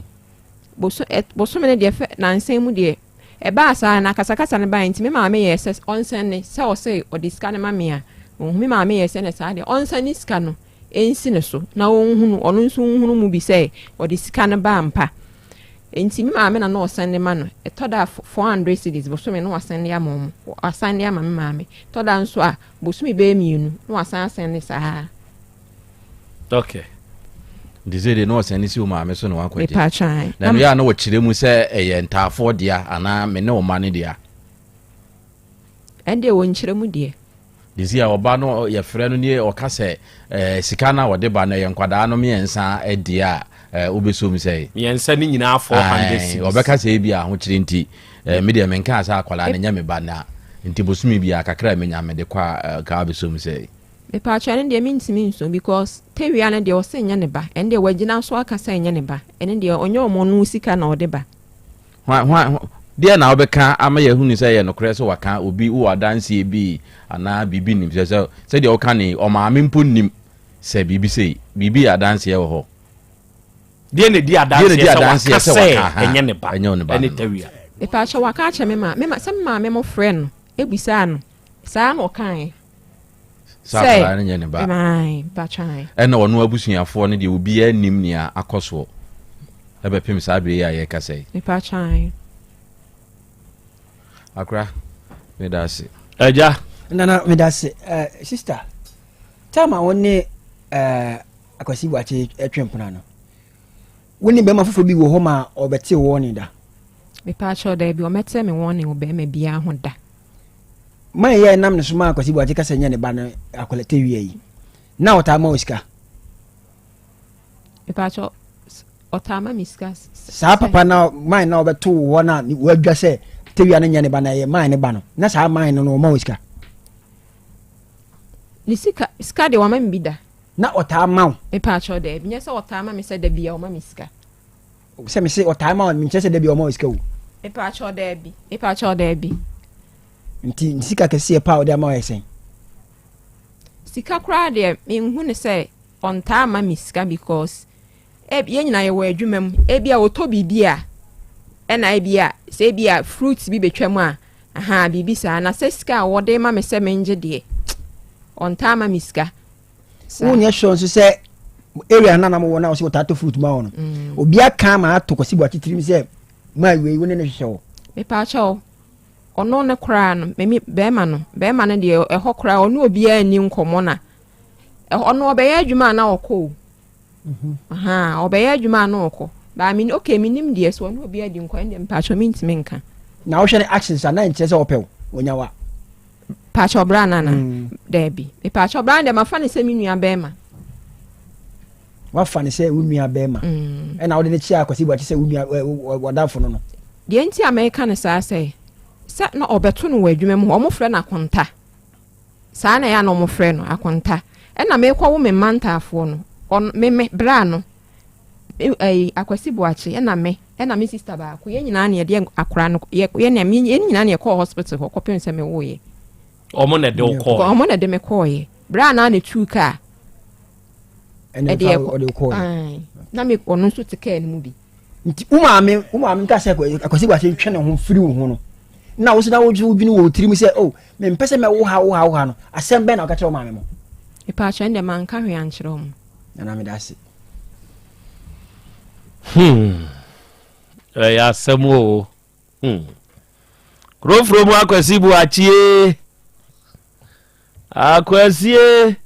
Boso ɛ bosome no deɛ fɛ nansa mu deɛ ɛbaa saa na akasakasa no baeɛ nti me maame yɛɛ sɛ ɔnsɛne sɛ ɔse ɔde sika no ma me a ɔnhu me maame yɛɛ sɛ na saa deɛ ɔnsɛne sika no nsi ne so na ɔnhunu ɔno nso nhunu mu bi sɛ ɔde sika no ba ampa nti me maame na na ɔsɛne ma no ɛtɔ da 400 cedis bosome na wasɛne ama ɔmo wasɛne ama me maame ɛtɔ da nso a bosome bɛyɛ mmienu na wasan asɛne saa. Okay. Nti sɛ deɛ na ɔsɛne si wo maame so na wakɔgye. Mepatwa. Na ɛno yɛ a na wɔkyerɛ mu sɛ ɛyɛ ntaafoɔ dea anaa me ne wo mma no dea. Ɛndeɛ wɔnkyerɛ mu deɛ. De si a ɔba no yɛfrɛ no nie ɔka sɛ eh, sika no a wɔde ba no ɛyɛ nkwadaa no mmiɛnsa deɛ a eh, wobɛsom sɛ. Mmiɛnsa no nyinaa 400 cedis. Ɔbɛka sɛ ebi ahokyere nti eh, me deɛ menkaa sɛ akwadaa no nyɛ me ba na nti bosome biara kakra a menya mede kɔ a eh, ka wabɛsom sɛ. Mepaakyɛw ɛno deɛ mentumi nso because tawia no deɛ ɔse nyɛ ne ba ɛno deɛ wagyina so aka sɛ ɛnyɛ ne ba ɛno deɛ ɔnyɛ ɔmo no sika na ɔde ba. Hwan hwan deɛ na wobɛka ama yɛahunu sɛ ɛyɛ nokorɛ sɛ waka obi wowɔ adanseɛ bi anaa biribi nim sɛ sɛ sɛdeɛ woka ne ɔmaame mpo nnim sɛ biribi sei biribi yɛ adanseɛ wɔ hɔ. Deɛ na ɛdi adanseɛ sɛ waka sɛ ɛnyɛ ne ba ɛne tawia. Mepaakyɛw waka akyerɛ me ma me ma sɛ me maame mo frɛ no ebisaa no saa na ɔkaeɛ. Sɛ akwadaa no nyɛ ne ba. Ɛna ɔno abusuafoɔ no deɛ obiara nnim nea akɔ soɔ ɛbɛpem saa berɛ yi a yɛrekasa yi. Akora, meda ase. Agya. Nana, meda ase. Uh, sister, time a wo ne uh, Akwasi Boakye twe mpena no, wo ne bɛrima foforɔ bi wɔ hɔ ma ɔbɛte wɔne da? Mepaakyɛw daabi, ɔmɛte me wɔne wɔ bɛrima biara ho da. Man yi a ɛnam ne so maa Kwasi Boakye ka sɛ nyɛ ne ba no akwadaa tewia yi, na ɔtaa ma wo sika? Mepaakyɛ ɔtaa ma me sika. Saa papa na man na ɔbɛto wo hɔ na wadwa sɛ tewia no nyɛ ne ba na ɛyɛ man ne ba no, na saa man no no ɔma wo sika? Ne sika sika deɛ wama me bi da. Na ɔtaa ma wo? Mepaakyɛ daabi, nyɛ sɛ ɔtaa ma me sɛ da bia ɔma me sika. Sɛ me se ɔtaa ma wo, menkyerɛ sɛ da bia ɔma wo sika o. Mepaakyɛ daabi, mepaakyɛ daabi. Nti ne sika kɛseɛ paa a ɔde ama wo yɛ sɛn? Sika koraa deɛ menhu no sɛ ɔntaa ma me sika because yɛn nyinaa yɛwɔ adwuma mu ebi a ɔtɔ biribi a ɛna ebi a sɛ ebi a fruit bi betwa mu a aha biribi saa na sɛ sika a wɔde ma me sɛ mengye deɛ ɔntaa ma me sika. Wonyɛ sure nso sɛ area no na mowɔ no a wɔsɛ wɔtaa tɔ fruit ma wo no mm. obi aka ma ato Kwasi Boakye tirim sɛ ma wei wo ne no hwehwɛ wo. Mepaakyɛw Ɔno no koraa no, me bɛrima no, bɛrima no deɛ ɛhɔ koraa ɔne obiara nni nkɔmmɔ na ɔno ɔbɛyɛ adwuma a na ɔkɔ o. Mhm. Ɔbɛyɛ adwuma a na ɔkɔ. Baa me okay menim deɛ so ɔne obiara di nkɔmmɔ deɛ mpakyɛ mentumi nka. Na wohwɛ ne actions a na nkyerɛ sɛ ɔpɛ wo, ɔnya wa. Pakyɛ ɔbra nana mm. Daabi. Mepakyɛ ɔbra deɛ mafa ne sɛ me nua bɛrima. Wafa ne sɛ wo nua bɛrima. Mm. Ɛna wode ne kyia akwasi bu akyi sɛ wo nua wadamfo no no. Deɛ nti a meka no saa sɛ, sɛ na ɔbɛto no wɔ adwuma mu hɔ, wɔfrɛ no akonta. Saa na ɛyɛ a na wɔfrɛ no, akonta. Ɛna mekɔwo me mma ntaafoɔ no, ɔno, me, me, bra no, ɛyi, Akwasi Boakye, ɛna me, ɛna me sista baako, yɛn nyinaa na yɛde akora no, yɛ, yɛn, yɛn nyinaa na yɛkɔɔ hospital hɔ kɔpem sɛ mewoeɛ. Wɔn na ɛde wo kɔɔɛ? Wɔn na ɛde me kɔɔɛ. Bra no a na ɛtuu kaa. Ɛna ɔde wo kɔɔɛ? Na me, ɔno nso te kaa no mu bi. Nti wo maame wo maame nka sɛ Akwasi Boakye ntwe ne ho mfiri wo ho no na wo so na wodwene wɔ wo tirim sɛ oh mempɛ sɛ mɛwo ha wo ha wo ha no asɛm bɛn na woka kyerɛ wo maame mo? Mepaakyɛ ɛnde manka hwee ankyerɛ wɔn. Nana meda ase. Hmm. Ɛyɛ asɛm o. Hmm. Kurofuro mu Akwasi Boakye. Akwasie.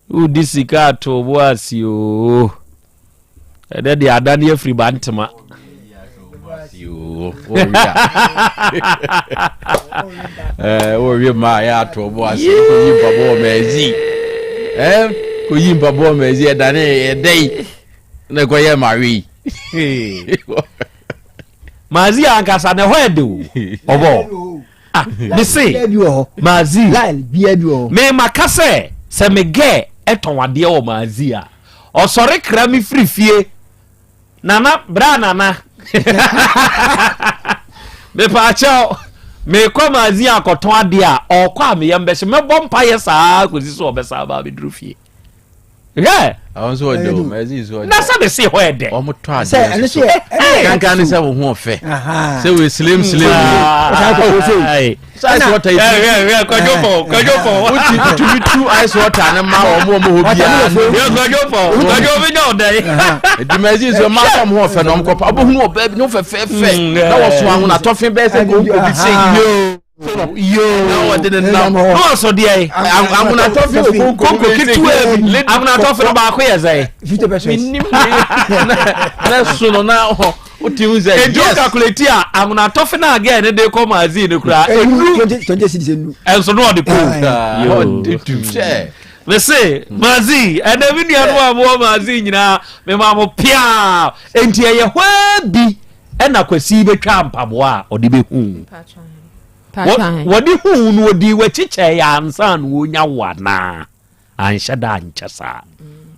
Wodi sika ato bo ase oo. Ɛnɛ deɛ adane afiri ba ntoma. Wɔwie ma yɛ ato bo ase kɔyi mpaboa ɔma azi kɔyi mpaboa ɔma azi ɛdane ɛdɛ yi na ɛkɔyɛ ma wei. Maazi ankasa na ɛhɔ ɛde o. Ɔbɔ. Ah, me se. Maazi. Me maka sɛ sɛ me gɛ ɛtɔn adeɛ wɔ Maazi a, ɔsɔre kra me firi fie. Nana, bra nana. Mepaakyɛw, mekɔ Maazi akɔtɔn adeɛ a, ɔkɔ a meyam bɛhyɛ. Mɛbɔ mpayɛ saa kɔsi so ɔbɛsa aba abɛduru fie. Hwɛ. Àwọn nso ɔdɛ o, mɛzi nso ɔdɛ. Na sɛ mese hɔ ɛdɛ. Wɔn tɔ adeɛ nso so. Kankan ne sɛ wo ho ɔfɛ. Sɛ wo slim slim. Ice water yi. Hwɛ kwadwo fɔ kwadwo fɔ. Wuti tumi tu ice water ne ma wɔn wɔn hɔ biara. Hwɛ kwadwo fɔ kwadwo bi nya ɔdɛ yi. Eti mɛzi nso maa wɔn ho ɔfɛ na wɔn kɔ pa. Ɔbɛhunu ɔbaa bi ne ho fɛfɛɛfɛ. Na wɔso ahona tɔfe bɛyɛ sɛ nkonko bi se. Yoo. Na wɔde ne nam. Na ɔsɔ deɛ yi. Ahonatɔfe wɔ konko. Konko ketewa bi. Ahonatɔfe no baako yɛ sɛ. 50 pesewas. Minim na so no na hɔ o ti hu sɛ. Edu yes. calculate a ahonatɔfe na agɛ ne de kɔ magazine no kura. Enu. 20 cedis enu. Ɛnso no ɔde kɔ. Ɔde tu sɛ. Mese magazine ɛnna mi nua no a mo wɔ magazine nyinaa mi ma mo pia nti ɛyɛ hɔ bi ɛna Kwasi bɛtwa mpaboa a ɔde bɛ hu. Wɔde huu no wɔdii w'akyi kyɛe ansa na wɔnya wo anaa? Anhyɛ da ankyɛ saa.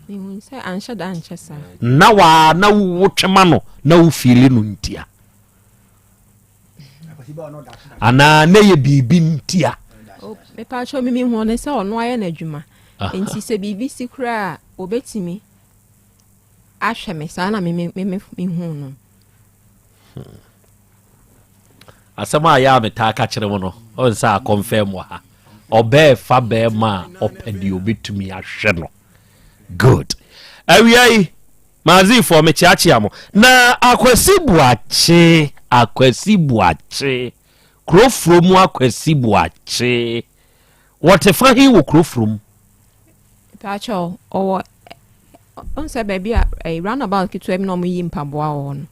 Mehu sɛ anhyɛ da ankyɛ saa. Na waa na wotwe ma no na wofiili no ntia. Anaa na yɛ biribi ntia. Mepatwɛ me mehu ɔno sɛ ɔno ayɛ n'adwuma. Nti sɛ biribi si koraa a obetumi ahwɛ me saa na me me me mehu no. Asɛm a yɛ a metaa ka kyerɛ mo no, ɔn sɛ akɔmfɛm wɔ ha. Ɔbɛɛ fa bɛɛma a ɔpɛ deɛ ɔbɛtumi ahwɛ no. Good. Awia yi, Mazifoɔ mekyeakyea mo. Na Akwasi Boakye, Akwasi Boakye, Kurofuro mu Akwasi Boakye, wɔte fa he wɔ Kurofuro mu? Paakyɛw, ɔwɔ, ɔn sɛ baabi a, roundabout ketewa bi na wɔyi mpaboa wɔ hɔ no.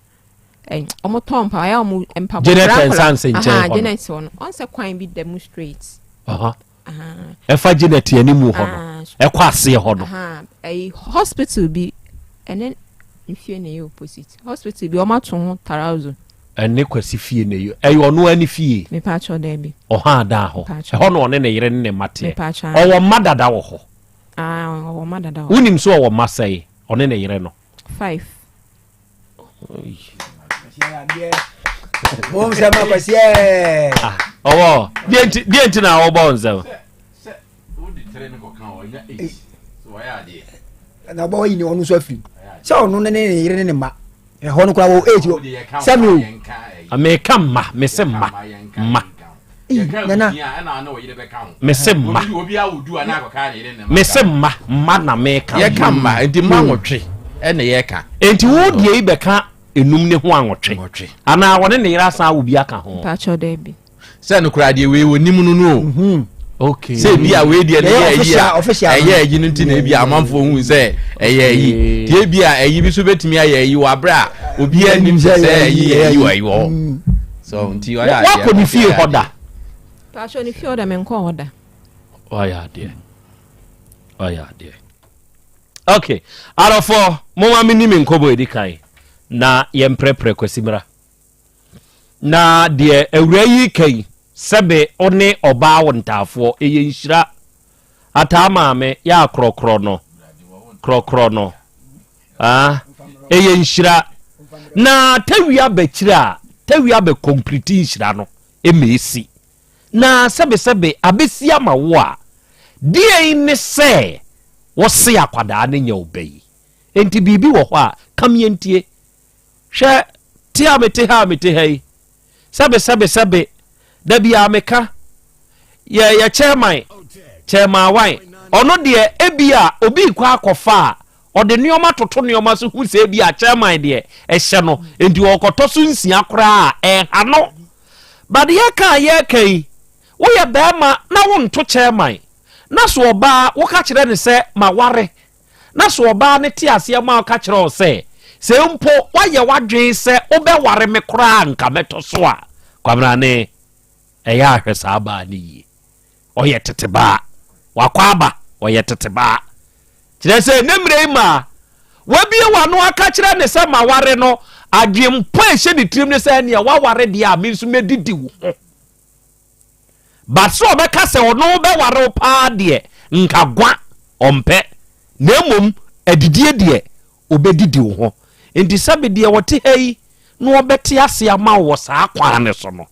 Wɔn tɔn mpaboa, ɛyɛ wɔn mpaboa. Janet Nsanse nkyɛn hɔ no. Janet hɔ no, ɔn sɛ kwan bi da mu straight. Ɛfa Janet anim hɔ no, ɛkɔ aseɛ hɔ no. Ɛyi hospital bi, ɛne ne fie na ɛyɛ opposite. Hospital bi wɔn ato ho tarazo. Ɛne Kwasi fie na ɛyɛ, ɛyɛ ɔno ani fie. Mepa kyɛw dɛbi. Ɔha adan hɔ, ɛhɔ na ɔne ne yere ne ne mma teɛ. Ɔwɔ mma dada wɔ hɔ. Ɔwɔ mma dada wɔ hɔ. Wonim so ɔwɔ mma sɛe, ɔne ne yere no. 5. Ɔwɔ deɛ nti na ɔbɔ nsɛm. Na ɔbɔ yi ni ɔno nso afiri sɛ ɔno ne ne yere ne ne mma ɛhɔ no koraa wɔ eight sɛmi o. Meka mma mese mma mma. Nana. Mese mma. Mese mma mma na meka. Yɛka mma nti mma nwɔtwe ɛna yɛka. Nti wo deɛ yi bɛka enum ne ho anwɔtwe. Anaa wɔne ne yere asan awo bi aka ho. Mpakyɛw daabi. Sɛ no koraa deɛ wei wɔnim no no o. Mhm. Okay. Sɛ ebi a wei deɛ no yɛ ayi a ɛyɛ ayi no nti na ebi a amanfoɔ hu sɛ ɛyɛ ayi. Deɛ ebi a ayi bi so betumi ayɛ ayi wɔ abere a obiara nim sɛ ayi yɛ ayi wɔ ayi wɔ hɔ. So nti ɔyɛ adeɛ. Wakɔ ne fie hɔ da. Paatwa ne fie hɔ da menkɔ hɔ da. Ɔyɛ adeɛ. Ɔyɛ adeɛ. Okay. Adɔfoɔ, momma menni me nkɔmmɔ edi kan na yɛmprɛprɛ Kwasi mmra. Na deɛ awura yi reka yi, sɛbe wo ne ɔbaa wo ntaafoɔ, ɛyɛ nhyira. Ataa maame, yɛ a korɔkorɔ no, korɔkorɔ no. Ah, ɛyɛ nhyira. Na tawia bɛkyerɛ a, tawia bɛ kɔmpliti nhyira no, ɛma ɛsi. Na sɛbesɛbe abɛsi ama wo a, deɛn ne sɛ wose akwadaa no nyɛ wo ba yi? Enti biribi wɔ hɔ a, ka meɛntie. Hwɛ, te a mete ha a mete ha yi, sɛbe sɛbe sɛbe, da biara meka, yɛ yɛ chairman, chairman wan, ɔno deɛ ebia obi rekɔ akɔfa a, ɔde nneɛma toto nneɛma so hu sɛ ebia chairman deɛ ɛhyɛ no, enti ɔrekɔtɔ so nsia koraa a, ɛnha no. But yɛka a yɛreka yi, woyɛ barima na wonto chairman, na so ɔbaa woka kyerɛ no sɛ maware, Na so ɔbaa no te aseɛ ma ɔka kyerɛ wo sɛ, sɛ mpo woayɛ w'adwene sɛ wobɛware me koraa a nka mɛtɔ so a? Kwabrane, ɛyɛ a hwɛ saa baa no yie. Ɔyɛ tete baa. Wakɔ aba, ɔyɛ tete baa. Kyerɛ sɛ ne mmerɛ yi maa wabie w'ano aka kyerɛ ne sɛ maware no. Adwempɔ a ɛhyɛ ne tirim ne sɛ ɛneɛ waware deɛ a me nso mɛdidi wo ho. But sɛ ɔbɛka sɛ ɔno bɛware wo paa deɛ nka gwa ɔmpɛ na mmom adidie deɛ ɔbɛdidi wo ho. Nti sɛbe deɛ ɔte ha yi na ɔbɛte ase ama wo wɔ saa kwan no so no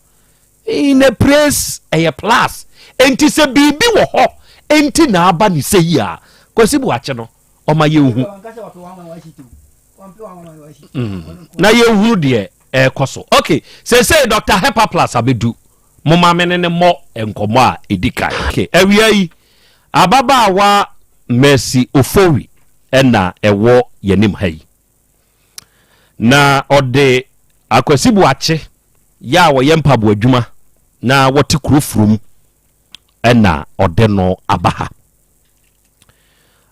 in a praise ɛyɛ plus. Nti sɛ biribi wɔ hɔ nti na aba ne sɛ yi a Kwasi Boakye no ɔma yɛnhu na yɛnhunu deɛ ɛrekɔ so. Ok, seesei Dr. Hepaplus abɛdu. Momma me ne no mmɔ nkɔmmɔ a ɛdi kan. Ok, awia yi, ababaawa Mercy Ofori na ɛwɔ yɛnim ha yi. Na ɔde Akwasi Boakye yɛ a wɔyɛ mpaboa adwuma na wɔte kuro furum na ɔde no aba ha.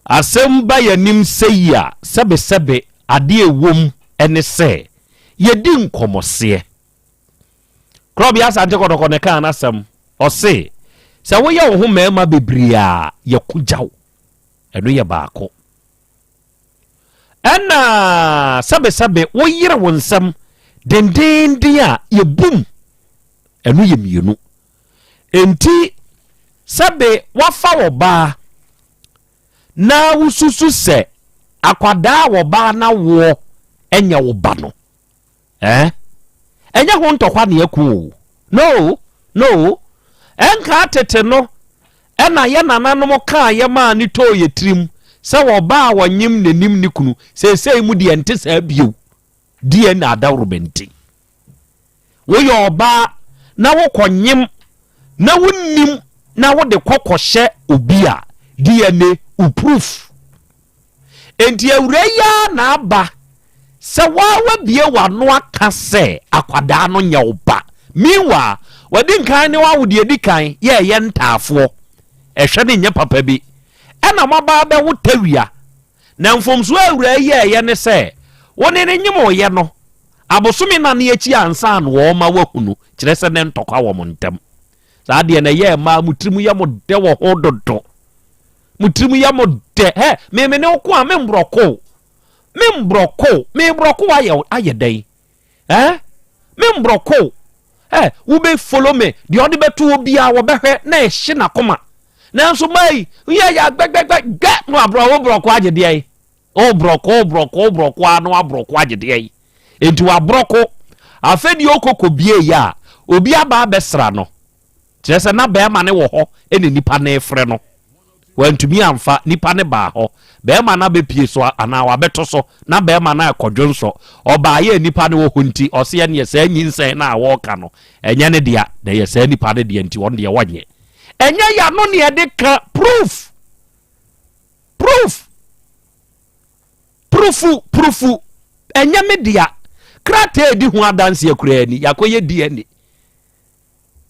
Asɛm ba yɛnim sɛ yi a, sɛbesɛbe adeɛ ɛwom ne sɛ yɛdi nkɔmmɔseɛ. Korɔbea Asante Kɔtɔkɔ na ɛkaa n'asɛm. Ɔse, sɛ woyɛ wo ho mmarima bebree a, yɛko gya wo. Ɛno yɛ baako. Ɛna sɛbesɛbe woyere wo nsɛm dendeenden a, yɛbum. Ɛno yɛ mmienu. Enti sɛbe wafa ɔbaa na wosusu sɛ akwadaa a wɔbaa na woɔ ɛnyɛ wo ba no, Eh? Ɛnyɛ ho ntɔkwa ne ɛko o. No, no. Ɛnkaa tete no, ɛna yɛ nananom kaa yɛ maa ne tɔɔ yɛ tirim sɛ ɔbaa a ɔnyem n'anim ne kunu. Seesei mu deɛ ɛnte saa bio. DNA adaworoba nti. Woyɛ ɔbaa na wokɔ nyem na wonnim na wode kɔ kɔhyɛ obi a, DNA wo proof. Enti awuraa yi ara na aba sɛ waa wabie w'ano aka sɛ akwadaa no nyɛ wo ba. Meanwhile, wadi nkan ne wawo deɛ edi kan yɛ ɛyɛ ntaafoɔ. Ɛhwɛ no nyɛ papa bi. Ɛna moaba abɛwo tawia. Na mfomsoɔ a awuraa yi yɛɛyɛ ne sɛ, wo ne no nyemoeɛ no, abosome nane akyi ansa na wɔrema woahunu, kyerɛ sɛ ne ntɔkwa wɔ mo ntam. Saa deɛ na ɛyɛ mmaa mo tirim yɛ mo dɛ wɔ ho dodo. Mo tirim yɛ mo dɛ. Hɛ, me me ne wo ko a, me mborɔko. Me mborɔko. Me mborɔko ayɛ ayɛ dɛn? Eh? Me mborɔko. Eh, wo bɛ follow me. Deɛ ɔde bɛto hɔ biara wɔbɛhwɛ na ɛhye n'akoma. Nanso maa yi, yɛ yɛ gbɛgbɛgbɛ gbɛ no aborɔ wo borɔko agye deɛ yi. Wo borɔko, wo borɔko, wo borɔko a na waborɔko agye deɛ yi. Enti waborɔko. Afei deɛ ɔkɔkɔ bie yɛ a, obi aba abɛsra no. Kyerɛ sɛ na bɛrima no wɔ hɔ ɛna nipa no refrɛ no. Wantumi amfa, nipa no baa hɔ. Bɛrima no abɛpie so anaa wabɛto so na bɛrima no akɔ dwonsɔ. Ɔbaeɛ a nipa no wɔ hɔ nti, ɔse ɛneɛ saa nyinsɛn no a wɔreka no, ɛnyɛ ne dea, na ɛyɛ saa nipa no deɛ nti ɔno deɛ wɔnyɛ. Ɛnyɛ yano ne ɛde ka, proof! Proof! Prufu, prufu, ɛnyɛ me dea. Krataa a ɛdi ho adanseɛ koraa ni, yɛakɔyɛ DNA.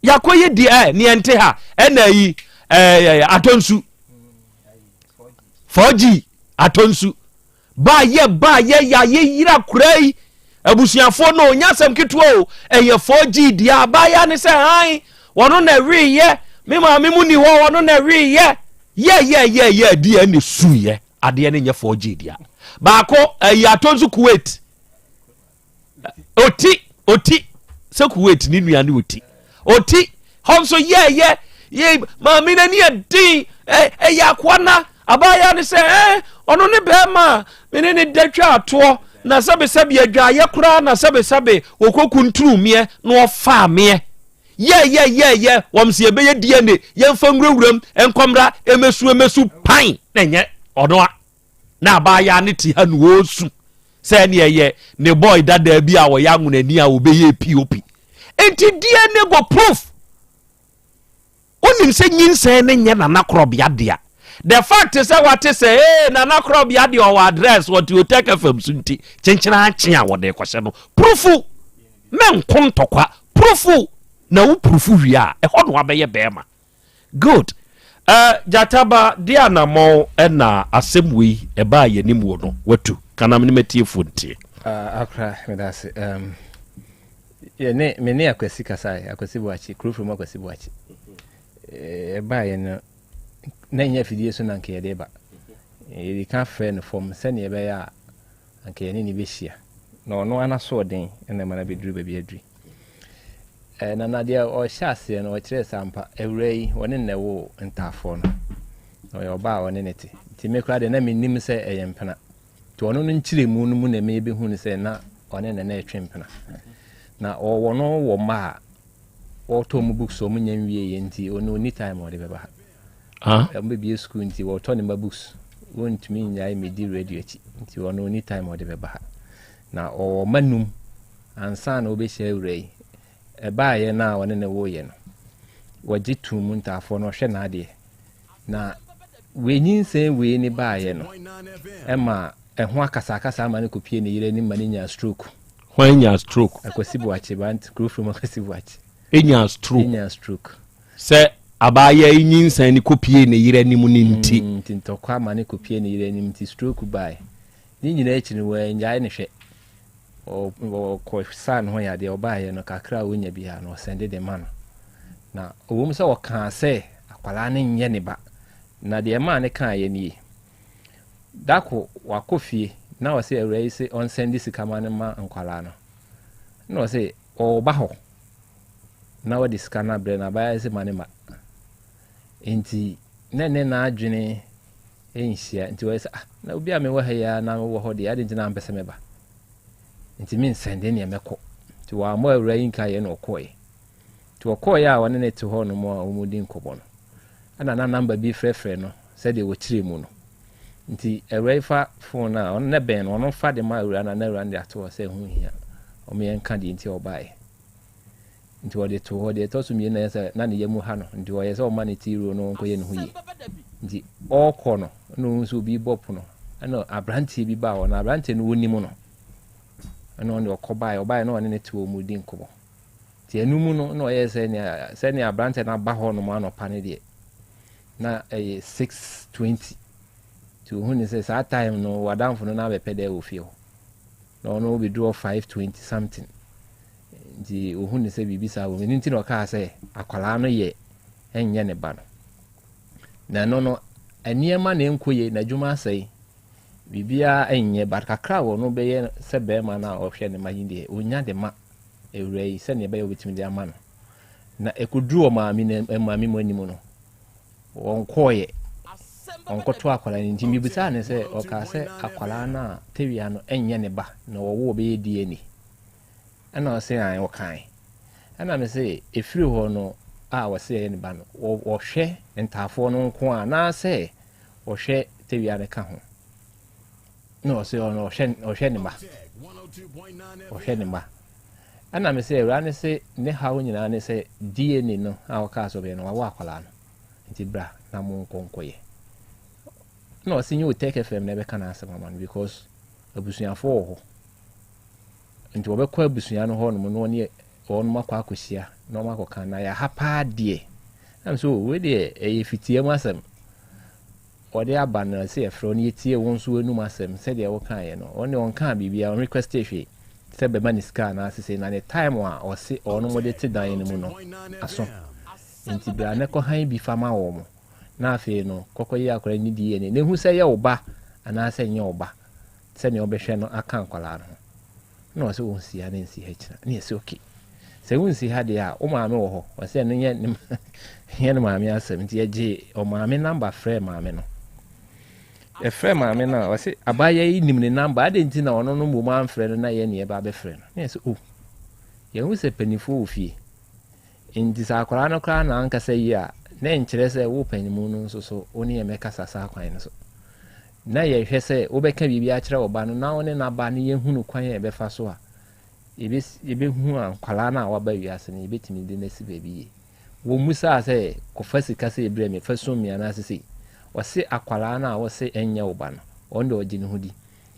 Yɛakɔyɛ di ɛ neɛ nte ha ɛna yi ɛɛ atɔnsu 4G atɔnsu baayɛ baayɛ yɛayɛ yira koraa yi abusuafoɔ no ɔnya asɛm ketewa o ɛyɛ 4G deɛ abaayɛ ne sɛ han wɔno na ɛweyɛ me maame mu ni hɔ wɔno na ɛweyɛ yɛ yɛ yɛ yɛ deɛ ne suyɛ adeɛ no nyɛ 4G deɛ baako ɛyi atɔnsu Kuwait oti oti sɛ kuwait ne nua ne oti oti hɔ nso yɛɛyɛ yɛ maame n'ani ɛden ɛyɛ akoa na abaayewa ne sɛ ɛɛ ɔno ne bɛrima me ne ne da twa atoɔ na sɛbesɛbe adwaayɛ koraa na sɛbesɛbe wɔkɔ kuntunu meɛ na ɔfaa meɛ yɛyɛyɛyɛ wɔn sɛ yɛbɛyɛ dna yɛmfa nwurawuram nkɔmra ɛmɛsu ɛmɛsu pan na ɛnyɛ ɔno a na abaayewa ne te ha na ɔresu sɛ ɛne ɛyɛ ne boy dadaa bi a ɔyɛ anwonani a ɔbɛyɛ pop nti DNA go proof wonim sɛ nyinsɛn ne nyɛ nana korɔbea dea the fact sɛ wate sɛ ee nana korɔbea deɛ ɔwɔ address wɔte Otec FM so nti kyenkyena akye a wɔde kɔhyɛ no prufu mɛnko ntɔkwa prufu na wo prufu wie a ɛhɔ na wabɛyɛ bɛrima Good. Eh, Gyata ba, deɛ anammɔn na asɛm wei ɛbaa yɛn anim wɔ no, watu. Ka na me ne m'atiefoɔ ntie. Uh, akora, meda ase. Um, yɛne, me ne Akwasi kasae, Akwasi Boakye, kuro mu Akwasi Boakye. Ɛbaa yɛn no, na ɛnyɛ afidie so na anka yɛde ba. Yɛde ka frɛ no fam sɛdeɛ ɛbɛyɛ a anka yɛne ne bɛhyia. Na ɔno ara n'asoɔden na ɛma no abɛduru baabi aduru. Eh, na na deɛ ɔhyɛ aseɛ no ɔkyerɛɛ sɛ ampa awura yi ɔne na ɛwoo ntaafoɔ no. Na ɔyɛ ɔbaa a ɔne ne te. Nti me koraa deɛ na mennim sɛ ɛyɛ mpena. Nti ɔno no nkyerɛmu no mu na ɛma yɛbɛhu no sɛ na ɔne na na ɛtwe mpena. Na ɔwɔ no wɔ mma a wɔtɔ mu books wɔn nya nwieɛ nti ɔno ɔnni time a ɔde bɛba ha. Wɔn bɛbie sukuu nti wɔtɔ ne mma books wɔntumi nnyae mmɛdi radio akyi nti ɔno ɔnni time a ɔde bɛba ha. Na ɔwɔ mma num ansa na ɔbɛhyia awura yi. Ɛbaeɛ no a ɔne ne woeɛ no, wɔgye too mu ntaafoɔ no ɔhwɛ n'adeɛ. Na wei nyinsɛn wei ne baeɛ no ɛma ɛho akasakasa ama no kɔpie ne yere anim ma no nyaa stroke. Hwan nyaa stroke? Akwasi Boakye, bant kurofrom Akwasi Boakye. Enyaa stroke. Enyaa stroke. Sɛ abaayewa yi nyinsɛn no kɔpie ne yere anim no nti. Nti ntɔkwa ma no kɔpie ne yere anim nti stroke bae. Ne nyinaa akyi no wannyae ne hwɛ. Ɔkɔsaa ne ho yadeɛ, ɔbaeɛ no kakra a ɔnya biara no ɔsɛnde de ma no. Na ɔwom sɛ ɔkaa sɛ akwadaa no nyɛ ne ba, na deɛ ɛmaa no kaeɛ nie. Dako wakɔ fie na ɔse awura yi se ɔnsɛnde sika ma no ma nkwadaa no. Na ɔse ɔreba hɔ na ɔde sika no abrɛ no, abaayewa yi se ma ne ma. Nti na ne n'adwene nhyia nti wɔyɛ sɛ ah na obi a mewɔ ha yi ara na mewɔ hɔ deɛ adɛn nti na ampɛ sɛ mɛba nti mensɛnde neɛ mɛkɔ nti wɔammɔ awura yi nkaeɛ na ɔkɔeɛ nti ɔkɔeɛ a ɔne ne te hɔ nom a wɔdi nkɔmmɔ no ɛna na namba bi frɛfrɛ no sɛdeɛ wɔkyerɛ mu no nti awura yi fa fon a ɔno ne bɛn no ɔno fa de ma awura no na awura no de ato hɔ sɛ ɛho hia wɔn yɛn nka deɛ nti ɔbaeɛ Nti ɔde too hɔ. Deɛ ɛtɔ so mmienu na ɛyɛ sɛ na ne yam ha no, nti ɔyɛ sɛ ɔma ne ti ro no ɔnkɔyɛ ne ho yie. Nti ɔrekɔ no, ɛna ɔhu sɛ obi rebɔ pono. Ɛna aberanteɛ bi baa hɔ, na aberanteɛ no wɔnim no. Ɛna ɔne ɔkɔ baeɛ, ɔbaeɛ na ɔne ne te wɔn mu di nkɔmmɔ. Nti ɛno mu no, na ɔyɛ sɛ nea sɛnea aberanteɛ no aba hɔ nom anɔpa no deɛ, na ɛyɛ 6:20. Nti ɔhu ne sɛ saa time no, w'adamfo no na abɛpɛ dɛ wɔ fie hɔ. Na ɔno ɔbɛduru hɔ 5:20 something. Nti ohun no sɛ biribi saa wɔ mu. Ɛno nti na ɔkaa sɛ akwadaa no yɛ ɛnyɛ ne ba no. Na ɛno no, nneɛma na ɛnkɔ yie, n'adwuma asɛe, biribiara ɛnyɛ, but kakra a ɔno bɛyɛ sɛ bɛrima no a ɔhwɛ ne ma yi deɛ, ɔnya de ma awura yi sɛdeɛ ɛbɛyɛ ɔbɛtumi de ama no. Na ɛkɔduru ɔmaame no maame mu anim no, wɔnkɔɔyɛ, ɔnkɔto akwadaa no nti mebisaa no sɛ ɔkaa sɛ akwadaa no a tawia no ɛnyɛ ne ba na wɔwo ɔbɛyɛ DNA. Ɛna ɔse ae ɔkae. Ɛna me se ɛfiri hɔ no a ɔse ɛyɛ ne ba no ɔhwɛ ntaafoɔ no nko a anaasɛ ɔhwɛ tawia no ka ho. Na ɔse ɔno ɔhwɛ ɔhwɛ ne mma. Ɔhwɛ ne mma. Ɛna me se awura no se ne haw nyinaa ne sɛ DNA no a ɔkaa sɛ ɔbɛyɛ no wawo akwadaa no nti bra na mo nkɔ nkɔyɛ. Ɛna ɔse nyɛ Otec FM na ɛbɛka n'asɛm ama no because abusuafoɔ wɔ hɔ. Nti wɔbɛkɔ abusua no hɔ nom na wɔne wɔnom akɔ akɔhyia na wɔn akɔka na yɛaha paa deɛ. Na me sɛ o wei deɛ ɛyɛ fitia mu asɛm. Wɔde aba no sɛ yɛfrɛ wo no yɛtie wo nso w'anum asɛm sɛdeɛ wokaeɛ no. Ɔno deɛ ɔnkaa biribiara, ɔnrequestee hwee sɛ bɛma ne sika anaasɛ sei na ne time a ɔse wɔnom de te dan no mu no aso. Nti bra na kɔ han bi fa ma wɔn na afei no kɔkɔyɛ akwadaa no DNA na hu sɛ ɛyɛ wo ba anaasɛ ɛnyɛ wo ba. Sɛnea ɔbɛhwɛ no aka nkwadaa no ho. Ɛna ɔsɛ ɔnsi ha na nsi ha kyina. Ɛna yɛsɛ okay. Sɛ wonsi ha deɛ a, wo maame wɔ hɔ. Ɔsɛ ɛno nyɛ ne nyɛ ne maame asɛm. Nti yɛgye ɔmaame namba frɛɛ maame no. Yɛfrɛ maame no a, ɔsɛ abaayewa yi nim ne namba. Adɛn nti na ɔno no mmom amfrɛ no na yɛn ne yɛba abɛfrɛ no? Na yɛsɛ oh, yɛhu sɛ mpanimfoɔ wɔ fie. Nti sɛ akwadaa no koraa na ankasa yie a, na ɛnkyerɛ sɛ wo panyinmu no nso so wo ne yɛn mɛkasa saa kwan no so. Na yɛhwɛ sɛ wobɛka biribi akyerɛ wo ba no na wo ne n'aba no yɛhunu kwan a yɛbɛfa so a yɛbɛhu a nkwadaa no a waba wiase no yɛbɛtumi de no asi baabi yie. Wɔmmusaa sɛ kɔfa sika sei brɛ me, fa sum me anaasɛ sei. Ɔse akwadaa no a wose ɛnyɛ wo ba no, ɔno deɛ ɔgye ne ho di.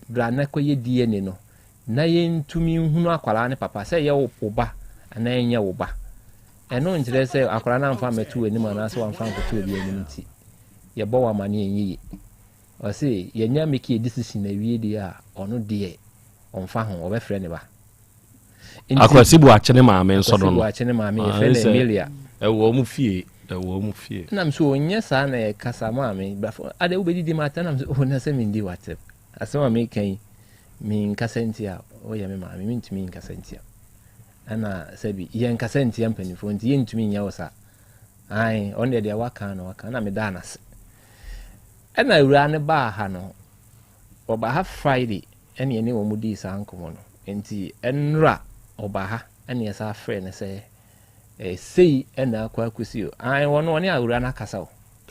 Bra na kɔyɛ DNA no na yɛntumi nhunu akwadaa no papa sɛ ɛyɛ wo ba anaa ɛnyɛ wo ba. Ɛno nkyerɛ sɛ akwadaa no amfa ammɛto w'anim anaasɛ wamfa ankɔto obi anim nti yɛbɔ wo amaneɛ ɛnyɛ yie. Ɔse yɛnya make a decision awie deɛ a ɔno deɛ ɔmfa ho ɔbɛfrɛ ne ba. Nti Akwasi Boakye ne maame nso no no. Akwasi Boakye ne maame yɛfrɛ no Emilia. Ɛwɔ ɔmo fie ɛwɔ ɔmo fie. Ɛna me sɛ ɔnyɛ saa na yɛkasa maame brafo adɛ wobɛdidi m'atɛm na me sɛ oh na sɛ mendi w'atɛm asɛm a meka yi. Menkasa ntia wo, woyɛ me maame, mentumi nkasa ntia. Ɛna sɛbi yɛnkasa ntia mpanimfoɔ nti yɛntumi nyɛ wo saa. Ae, ɔno deɛ deɛ waka na waka, na medaa no ase. Ɛna awuraa no baa ha no, ɔbaa ha Friday ɛne ɛne wɔn dii saa nkɔmmɔ no. Nti ɛnora ɔbaa ha ɛne ɛsa frɛ no sɛ sei ɛna akɔ akɔsi o. Ae, wɔn ɔne awuraa no akasa o.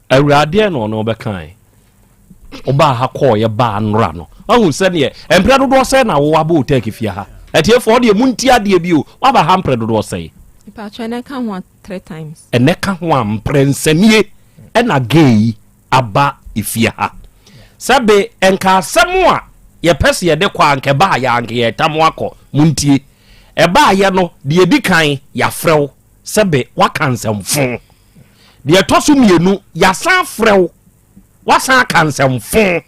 Awuraa deɛ na ɔne ɔbɛkae. Ɔbaa ha kɔɔyɛ baa nnora no. Wahu sɛdeɛ mprɛ dodoɔ sɛn na wowɔ abɔ otɛk fie ha. Atiefoɔ deɛ monti adeɛ bi o. Waba ha mprɛ dodoɔ sɛn? Mpakyɛ ɛnɛ ka ho a 3 times. Ɛnɛ ka ho a mprɛ nsɛnie ɛna gay yi aba efie ha. Sɛbe nka asɛm a yɛpɛ sɛ yɛde kɔ a nka ɛbaa yɛ anka yɛtam akɔ. Montie. Ɛbaa yɛ no deɛ ɛdi kan yɛafrɛ wo sɛbe waka nsɛmfo. Deɛ ɛtɔ so mmienu yɛasan afrɛ wo wasan aka nsɛmfo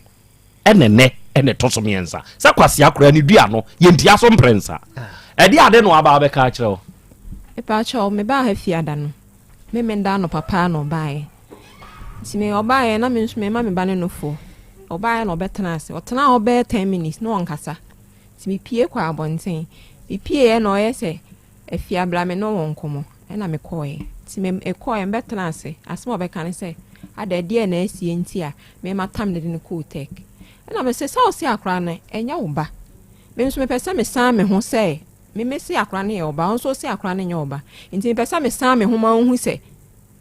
ɛna ɛnɛ ɛna ɛtɔ so mmiɛnsa sɛ kwasea koraa ne dua no yɛntia so mprɛnsa. Ɛde ade no aba abɛka akyerɛ wo. Mepakyɛw, mebaa ha fiada no, me menda anɔpa paa na ɔbaeɛ. Nti me ɔbaeɛ na me nso mema me ba ne nofoɔ. Ɔbaeɛ na ɔbɛtena ase. Ɔtenaa hɔ bɛyɛ 10 minutes na ɔnkasa. Nti mepie kɔ abɔnten. Mepieeɛ na ɔyɛ sɛ Afiabla me ne wo nkɔmmɔ. Ɛna mekɔeɛ. Nti me mekɔeɛ mebɛtena ase. Asɛm a ɔbɛka ne sɛ, ada ɛdeɛn na asie nti a me matam no de no kɔɔ tech. Ɛna mese, sɛ wose akwadaa no ɛnyɛ wo ba. Me nso mepɛ sɛ mesan me ho sɛ me mese akwadaa no yɛ wo ba, wo nso wose akwadaa no nyɛ wo ba. Nti mepɛ sɛ mesan me ho ma wohu sɛ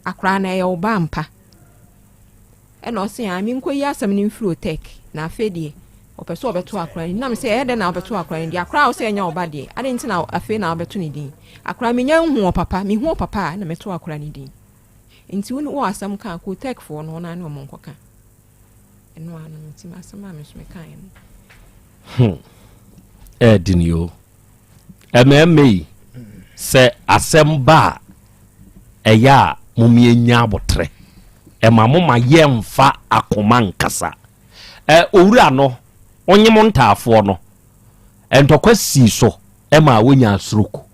akwadaa no ɛyɛ wo ba ampa. Ɛna ɔse aa menkɔyi asɛm no mfiri Otec na afei deɛ ɔpɛ sɛ ɔbɛto akora no din. Na mese ɛyɛ dɛn na wobɛto akora no din? Akora a wose ɛnyɛ wo ba deɛ adɛn nti na afei na wobɛto ne din? Akora menya nhu ɔpapa, mehu ɔpapa a na mɛto akora no din. Nti wo wɔ asɛm ka a kɔ Otec foɔ no hɔ na ne wɔn nkɔka. Ɛno ara no nti asɛm a me nso mekaeɛ no. Ɛɛdini o. Ɛmɛɛmɛ yi sɛ asɛm ba a ɛyɛ a momiɛnya abotrɛ. Ɛma mo ma yɛmfa akoma nkasa. Ɛ owura no ɔnye mo ntaafoɔ no ntɔkwa sii so ɛma wonya stroke.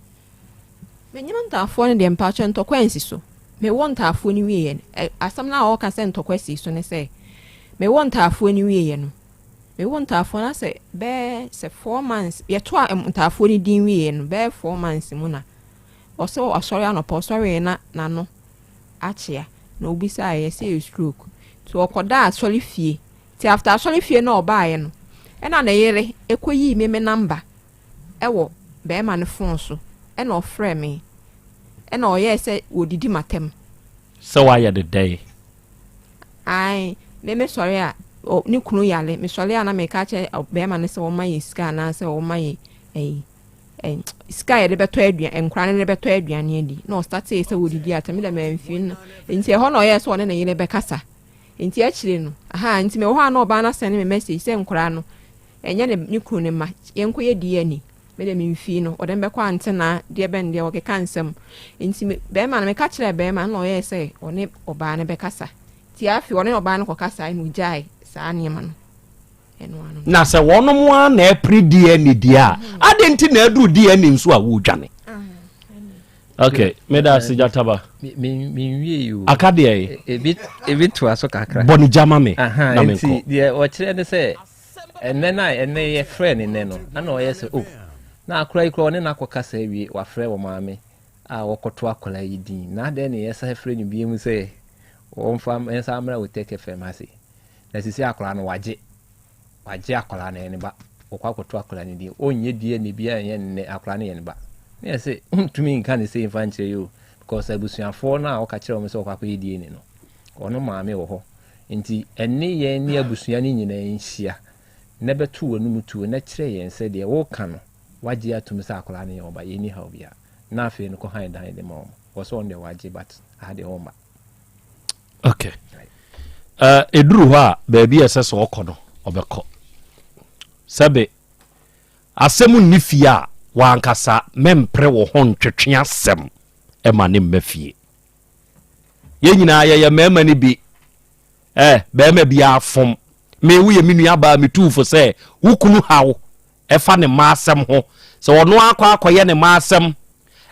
Menyim ntaafoɔ no deɛ mpakyɛ ntɔkwa ansi so. Mewɔ ntaafoɔ no wieɛ no ɛ asɛm no a ɔka sɛ ntɔkwa sii so ne sɛ mewɔ ntaafoɔ no wieɛ no mewɔ ntaafoɔ no asɛ bɛɛ sɛ 4 months yɛto a ntaafoɔ no din wieɛ no bɛɛ 4 months mu na ɔsɛ ɔsɔre anɔpa ɔsɔre na n'ano akyea na obisaa yɛ sɛ yɛ stroke nti ɔkɔda asɔre fie nti after asɔre fie na ɔbaeɛ no ɛna ne yere ɛkɔyii me me number ɛwɔ bɛrima no phone so ɛna ɔfrɛ me ɛna ɔyɛɛ sɛ wɔdidi m'atɛm. Sɛ woayɛ de dɛn? Ae, me me sɔre a ne kunu yare me sɔre a na meka kyerɛ bɛrima no sɛ ɔma yɛ sika anaasɛ ɔma yɛ ɛyi sika a yɛde bɛtɔ aduane nkora no de bɛtɔ aduane adi na ɔstartee sɛ wɔdidi atɛm dɛ mamfiri no nti ɛhɔ na ɔyɛɛ sɛ ɔne ne yere bɛkasa nti akyire no aha nti mewɔ hɔ a na ɔbaa no asɛne me message sɛ nkora no ɛnyɛ ne ne kunu ne ma yɛnkɔyɛ DNA me de memfii no ɔde me bɛkɔ antena deɛ bɛn deɛ wɔkeka nsɛm nti me bɛrima no meka kyerɛɛ bɛrima no na ɔyɛɛ sɛ ɔne ɔbaa no bɛkasa nti afei ɔne ɔbaa no kɔkasa na ɔgyae saa nneɛma no ɛno ano. Na sɛ wɔnom ara na ɛpere DNA deɛ a adɛn nti na aduru DNA nso a wɔredwane? Ok, meda ase Gyataba. Menwie yi o. Aka deɛ yi. Ebi ebi toa so kakra. Bɔ ne gya ma me na menkɔ. Nti deɛ ɔkyerɛ ne sɛ ɛnɛ na ɛnɛ yɛfrɛ ne nɛ no ana ɔyɛ sɛ o na akora yi kora ɔne no akɔkasa awie wafrɛ wɔ maame a wɔkɔto akora yi din na adɛn ne yɛsa frɛ no bie mu sɛ wɔmfa nsa mmra wɔ Tech FM ase na sisi akora no wagye wagye akwadaa no, ɛyɛ ne ba. Ɔkɔ akɔto akwadaa no din. Ɔnyɛ DNA biara nyɛ nnɛ, akwadaa no yɛ ne ba. Ne yɛ sɛ, ntumi nka ne sei mfa nkyerɛ yi o. Because abusuafoɔ no a ɔka kyerɛ wɔn sɛ ɔkɔ akɔyɛ DNA no, ɔno maame wɔ hɔ. Nti ɛne yɛn ne abusua no nyinaa nhyia na bɛto w'anum tuo na kyerɛ yɛn sɛ deɛ woka no, wagye atum sɛ akwadaa no yɛ ɔba, yɛnni haw biara. Na afei no kɔ han dan de ma wɔn. Wɔ sɛ ɔno deɛ wagye but aha deɛ ɔmma. Okay. Ɛduru hɔ a baabi a ɛsɛ sɛ ɔkɔ no ɔbɛkɔ. Sɛbe asɛm nni fie a wankasa mɛmpere wo ho ntwetwe asɛm ɛma ne mma fie. Yɛn nyinaa yɛyɛ mmarima no bi. Bɛrima bi afom. Me woyɛ me nua baa metuu fo sɛ wo kunu haw ɛfa ne mma asɛm ho. Sɛ ɔno akɔ akɔyɛ ne mma asɛm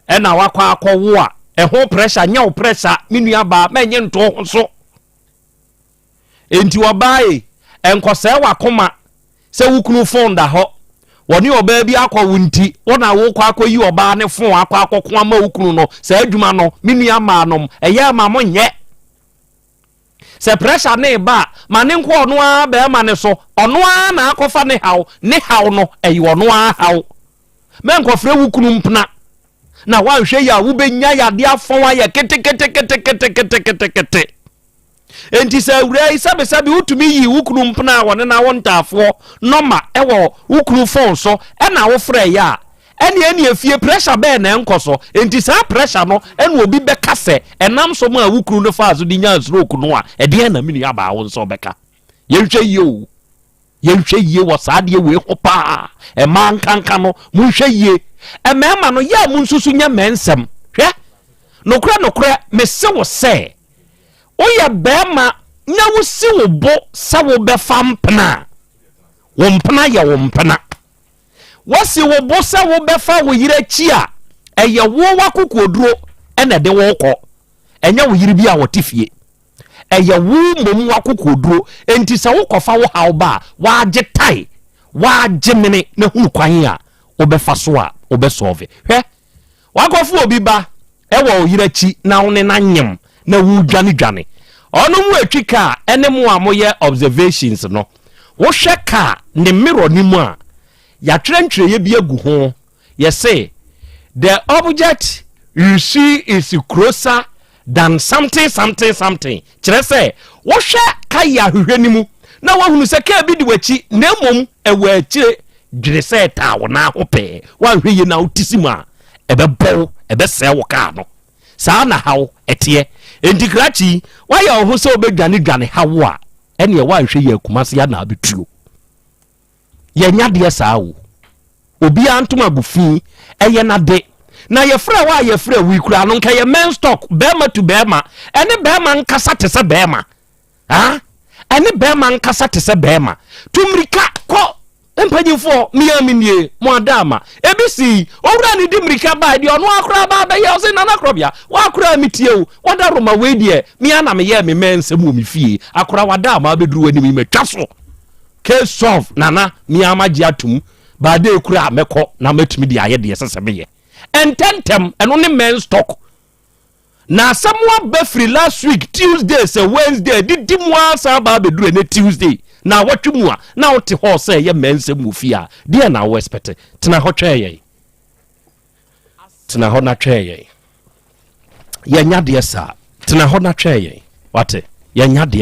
ɛna wakɔ akɔwo a, ɛho pressure nyɛ wo pressure me nua baa mɛnyɛ nto ho so. Enti ɔbaa yi, ɛnkɔsɛe w'akoma sɛ wo kunu phone da hɔ. Wɔne ɔbaa bi akɔ wo nti, wo na wokɔ akɔyi ɔbaa ne fon akɔ akɔko ama wo kunu no. Saa adwuma no, me nua maa nom, ɛyɛ ama mo nyɛ. Sɛ pressure ne ba a, ma ne nkɔ ɔno ara bɛrima ne so. Ɔno ara na akɔfa ne haw. Ne haw no, ɛyɛ ɔno ara haw. Mɛnkɔfrɛ wo kunu mpena. Na woanhwɛ yi a, wobɛnya yadeɛ afɔn ayɛ keteketeketeketekete. Enti sɛ awuraa yi, sɛbesɛbe wotumi yii wo kunu mpena a wɔne no awo ntaafoɔ nɔma wɔ wo kunu fon so ɛna wofrɛeɛ a, ɛneɛ ɛne efie pressure bɛn na ɛnkɔ so? Enti saa pressure no ɛna obi bɛka sɛ ɛnam so maa wo kunu no faa so de nyaa stroke no a, ɛdeɛn na me nuabaa wo nso wobɛka? Yɛnhwɛ yie o. Yɛnhwɛ yie wɔ saa adeɛ wei ho paa. Mmaa nkanka no, monhwɛ yie. Mmarima no, yɛ a monsusu nyɛ mmɛnsɛm. Hwɛ, nokorɛ nokorɛ, mese wo sɛ, woyɛ barima na wosi wo bo sɛ wobɛfa mpena a, wo mpena yɛ wo mpena. Woasi wo bo sɛ wobɛfa wo yere akyi a, ɛyɛ wo w'akokoɔduro na ɛde wo rekɔ, ɛnyɛ wo yere bi a ɔte fie. Ɛyɛ wo mmom w'akokoɔduro. Enti sɛ wokɔfa wo haw ba a, woagye tae, woagye mene na hunu kwan a wobɛfa so a wobɛsɔɔve. Hwɛ, woakɔfa obi ba wɔ wo yere akyi na wo ne no anyem na woredwanedwane. Ɔno mu atwi kaa ne mo a moyɛ observations no, wohwɛ kaa ne mirror no mu a, yɛatwerɛ ntwerɛeɛ bi agu ho. Yɛse the object you see is closer than something something something, kyerɛ sɛ wohwɛ ka yɛ ahwehwɛ no mu na woahunu sɛ kaa bi di w'akyi na mmom ɛwɔ akyire, dwene sɛ ɛtaa wo nan ho pɛɛ. Woanhwɛ yie na wote si mu a, ɛbɛbɔ wo, ɛbɛsɛe wo kaa no. Saa na haw ɛteɛ. Enti krakye yi, woayɛ wo ho sɛ wobɛdwane dwane haw a, ɛneɛ woanhwɛ yie Kumase anaa abɛtuo. Yɛnyɛ adeɛ saa o. Obiara ntom agu fi, ɛyɛ n'ade. Na yɛfrɛ wo a yɛfrɛ wo yi koraa no, nka yɛ men's talk, bɛrima tu bɛrima. Ɛne bɛrima nkasa te sɛ bɛrima. Ah? Ɛne bɛrima nkasa te sɛ bɛrima. Tu mmirika kɔ mpanyinfoɔ, mmea me nie, mo ada ama. Ebi si, owura ne di mmirika baa deɛ ɔno akora ba abɛyɛ, ɔse nana korɔbea, wakora me tie o, wada Roma wei deɛ, mmea na meyɛ me mɛ nsɛm wɔ me fie, akora wada ama abɛduru w'anim yi matwa so. Case solve, nana, me ara magye atom, baade kura a mɛkɔ na matumi de ayɛ deɛ ɛsɛ sɛ meyɛ. Ɛntɛntɛm, ɛno ne men's talk. Na asɛm aba firi last week Tuesday sɛ Wednesday didi mu ara san aba abɛduru ɛnɛ Tuesday na awɔtwe mu a na wote hɔ sɛ ɛyɛ mmɛnsɛm wɔ fie a, deɛ na wo expect? Tena hɔ twɛn yɛn. Tena hɔ na twɛn yɛn. Yɛnya deɛ saa. Tena hɔ na twɛn yɛn. Wate? Yɛnya deɛ.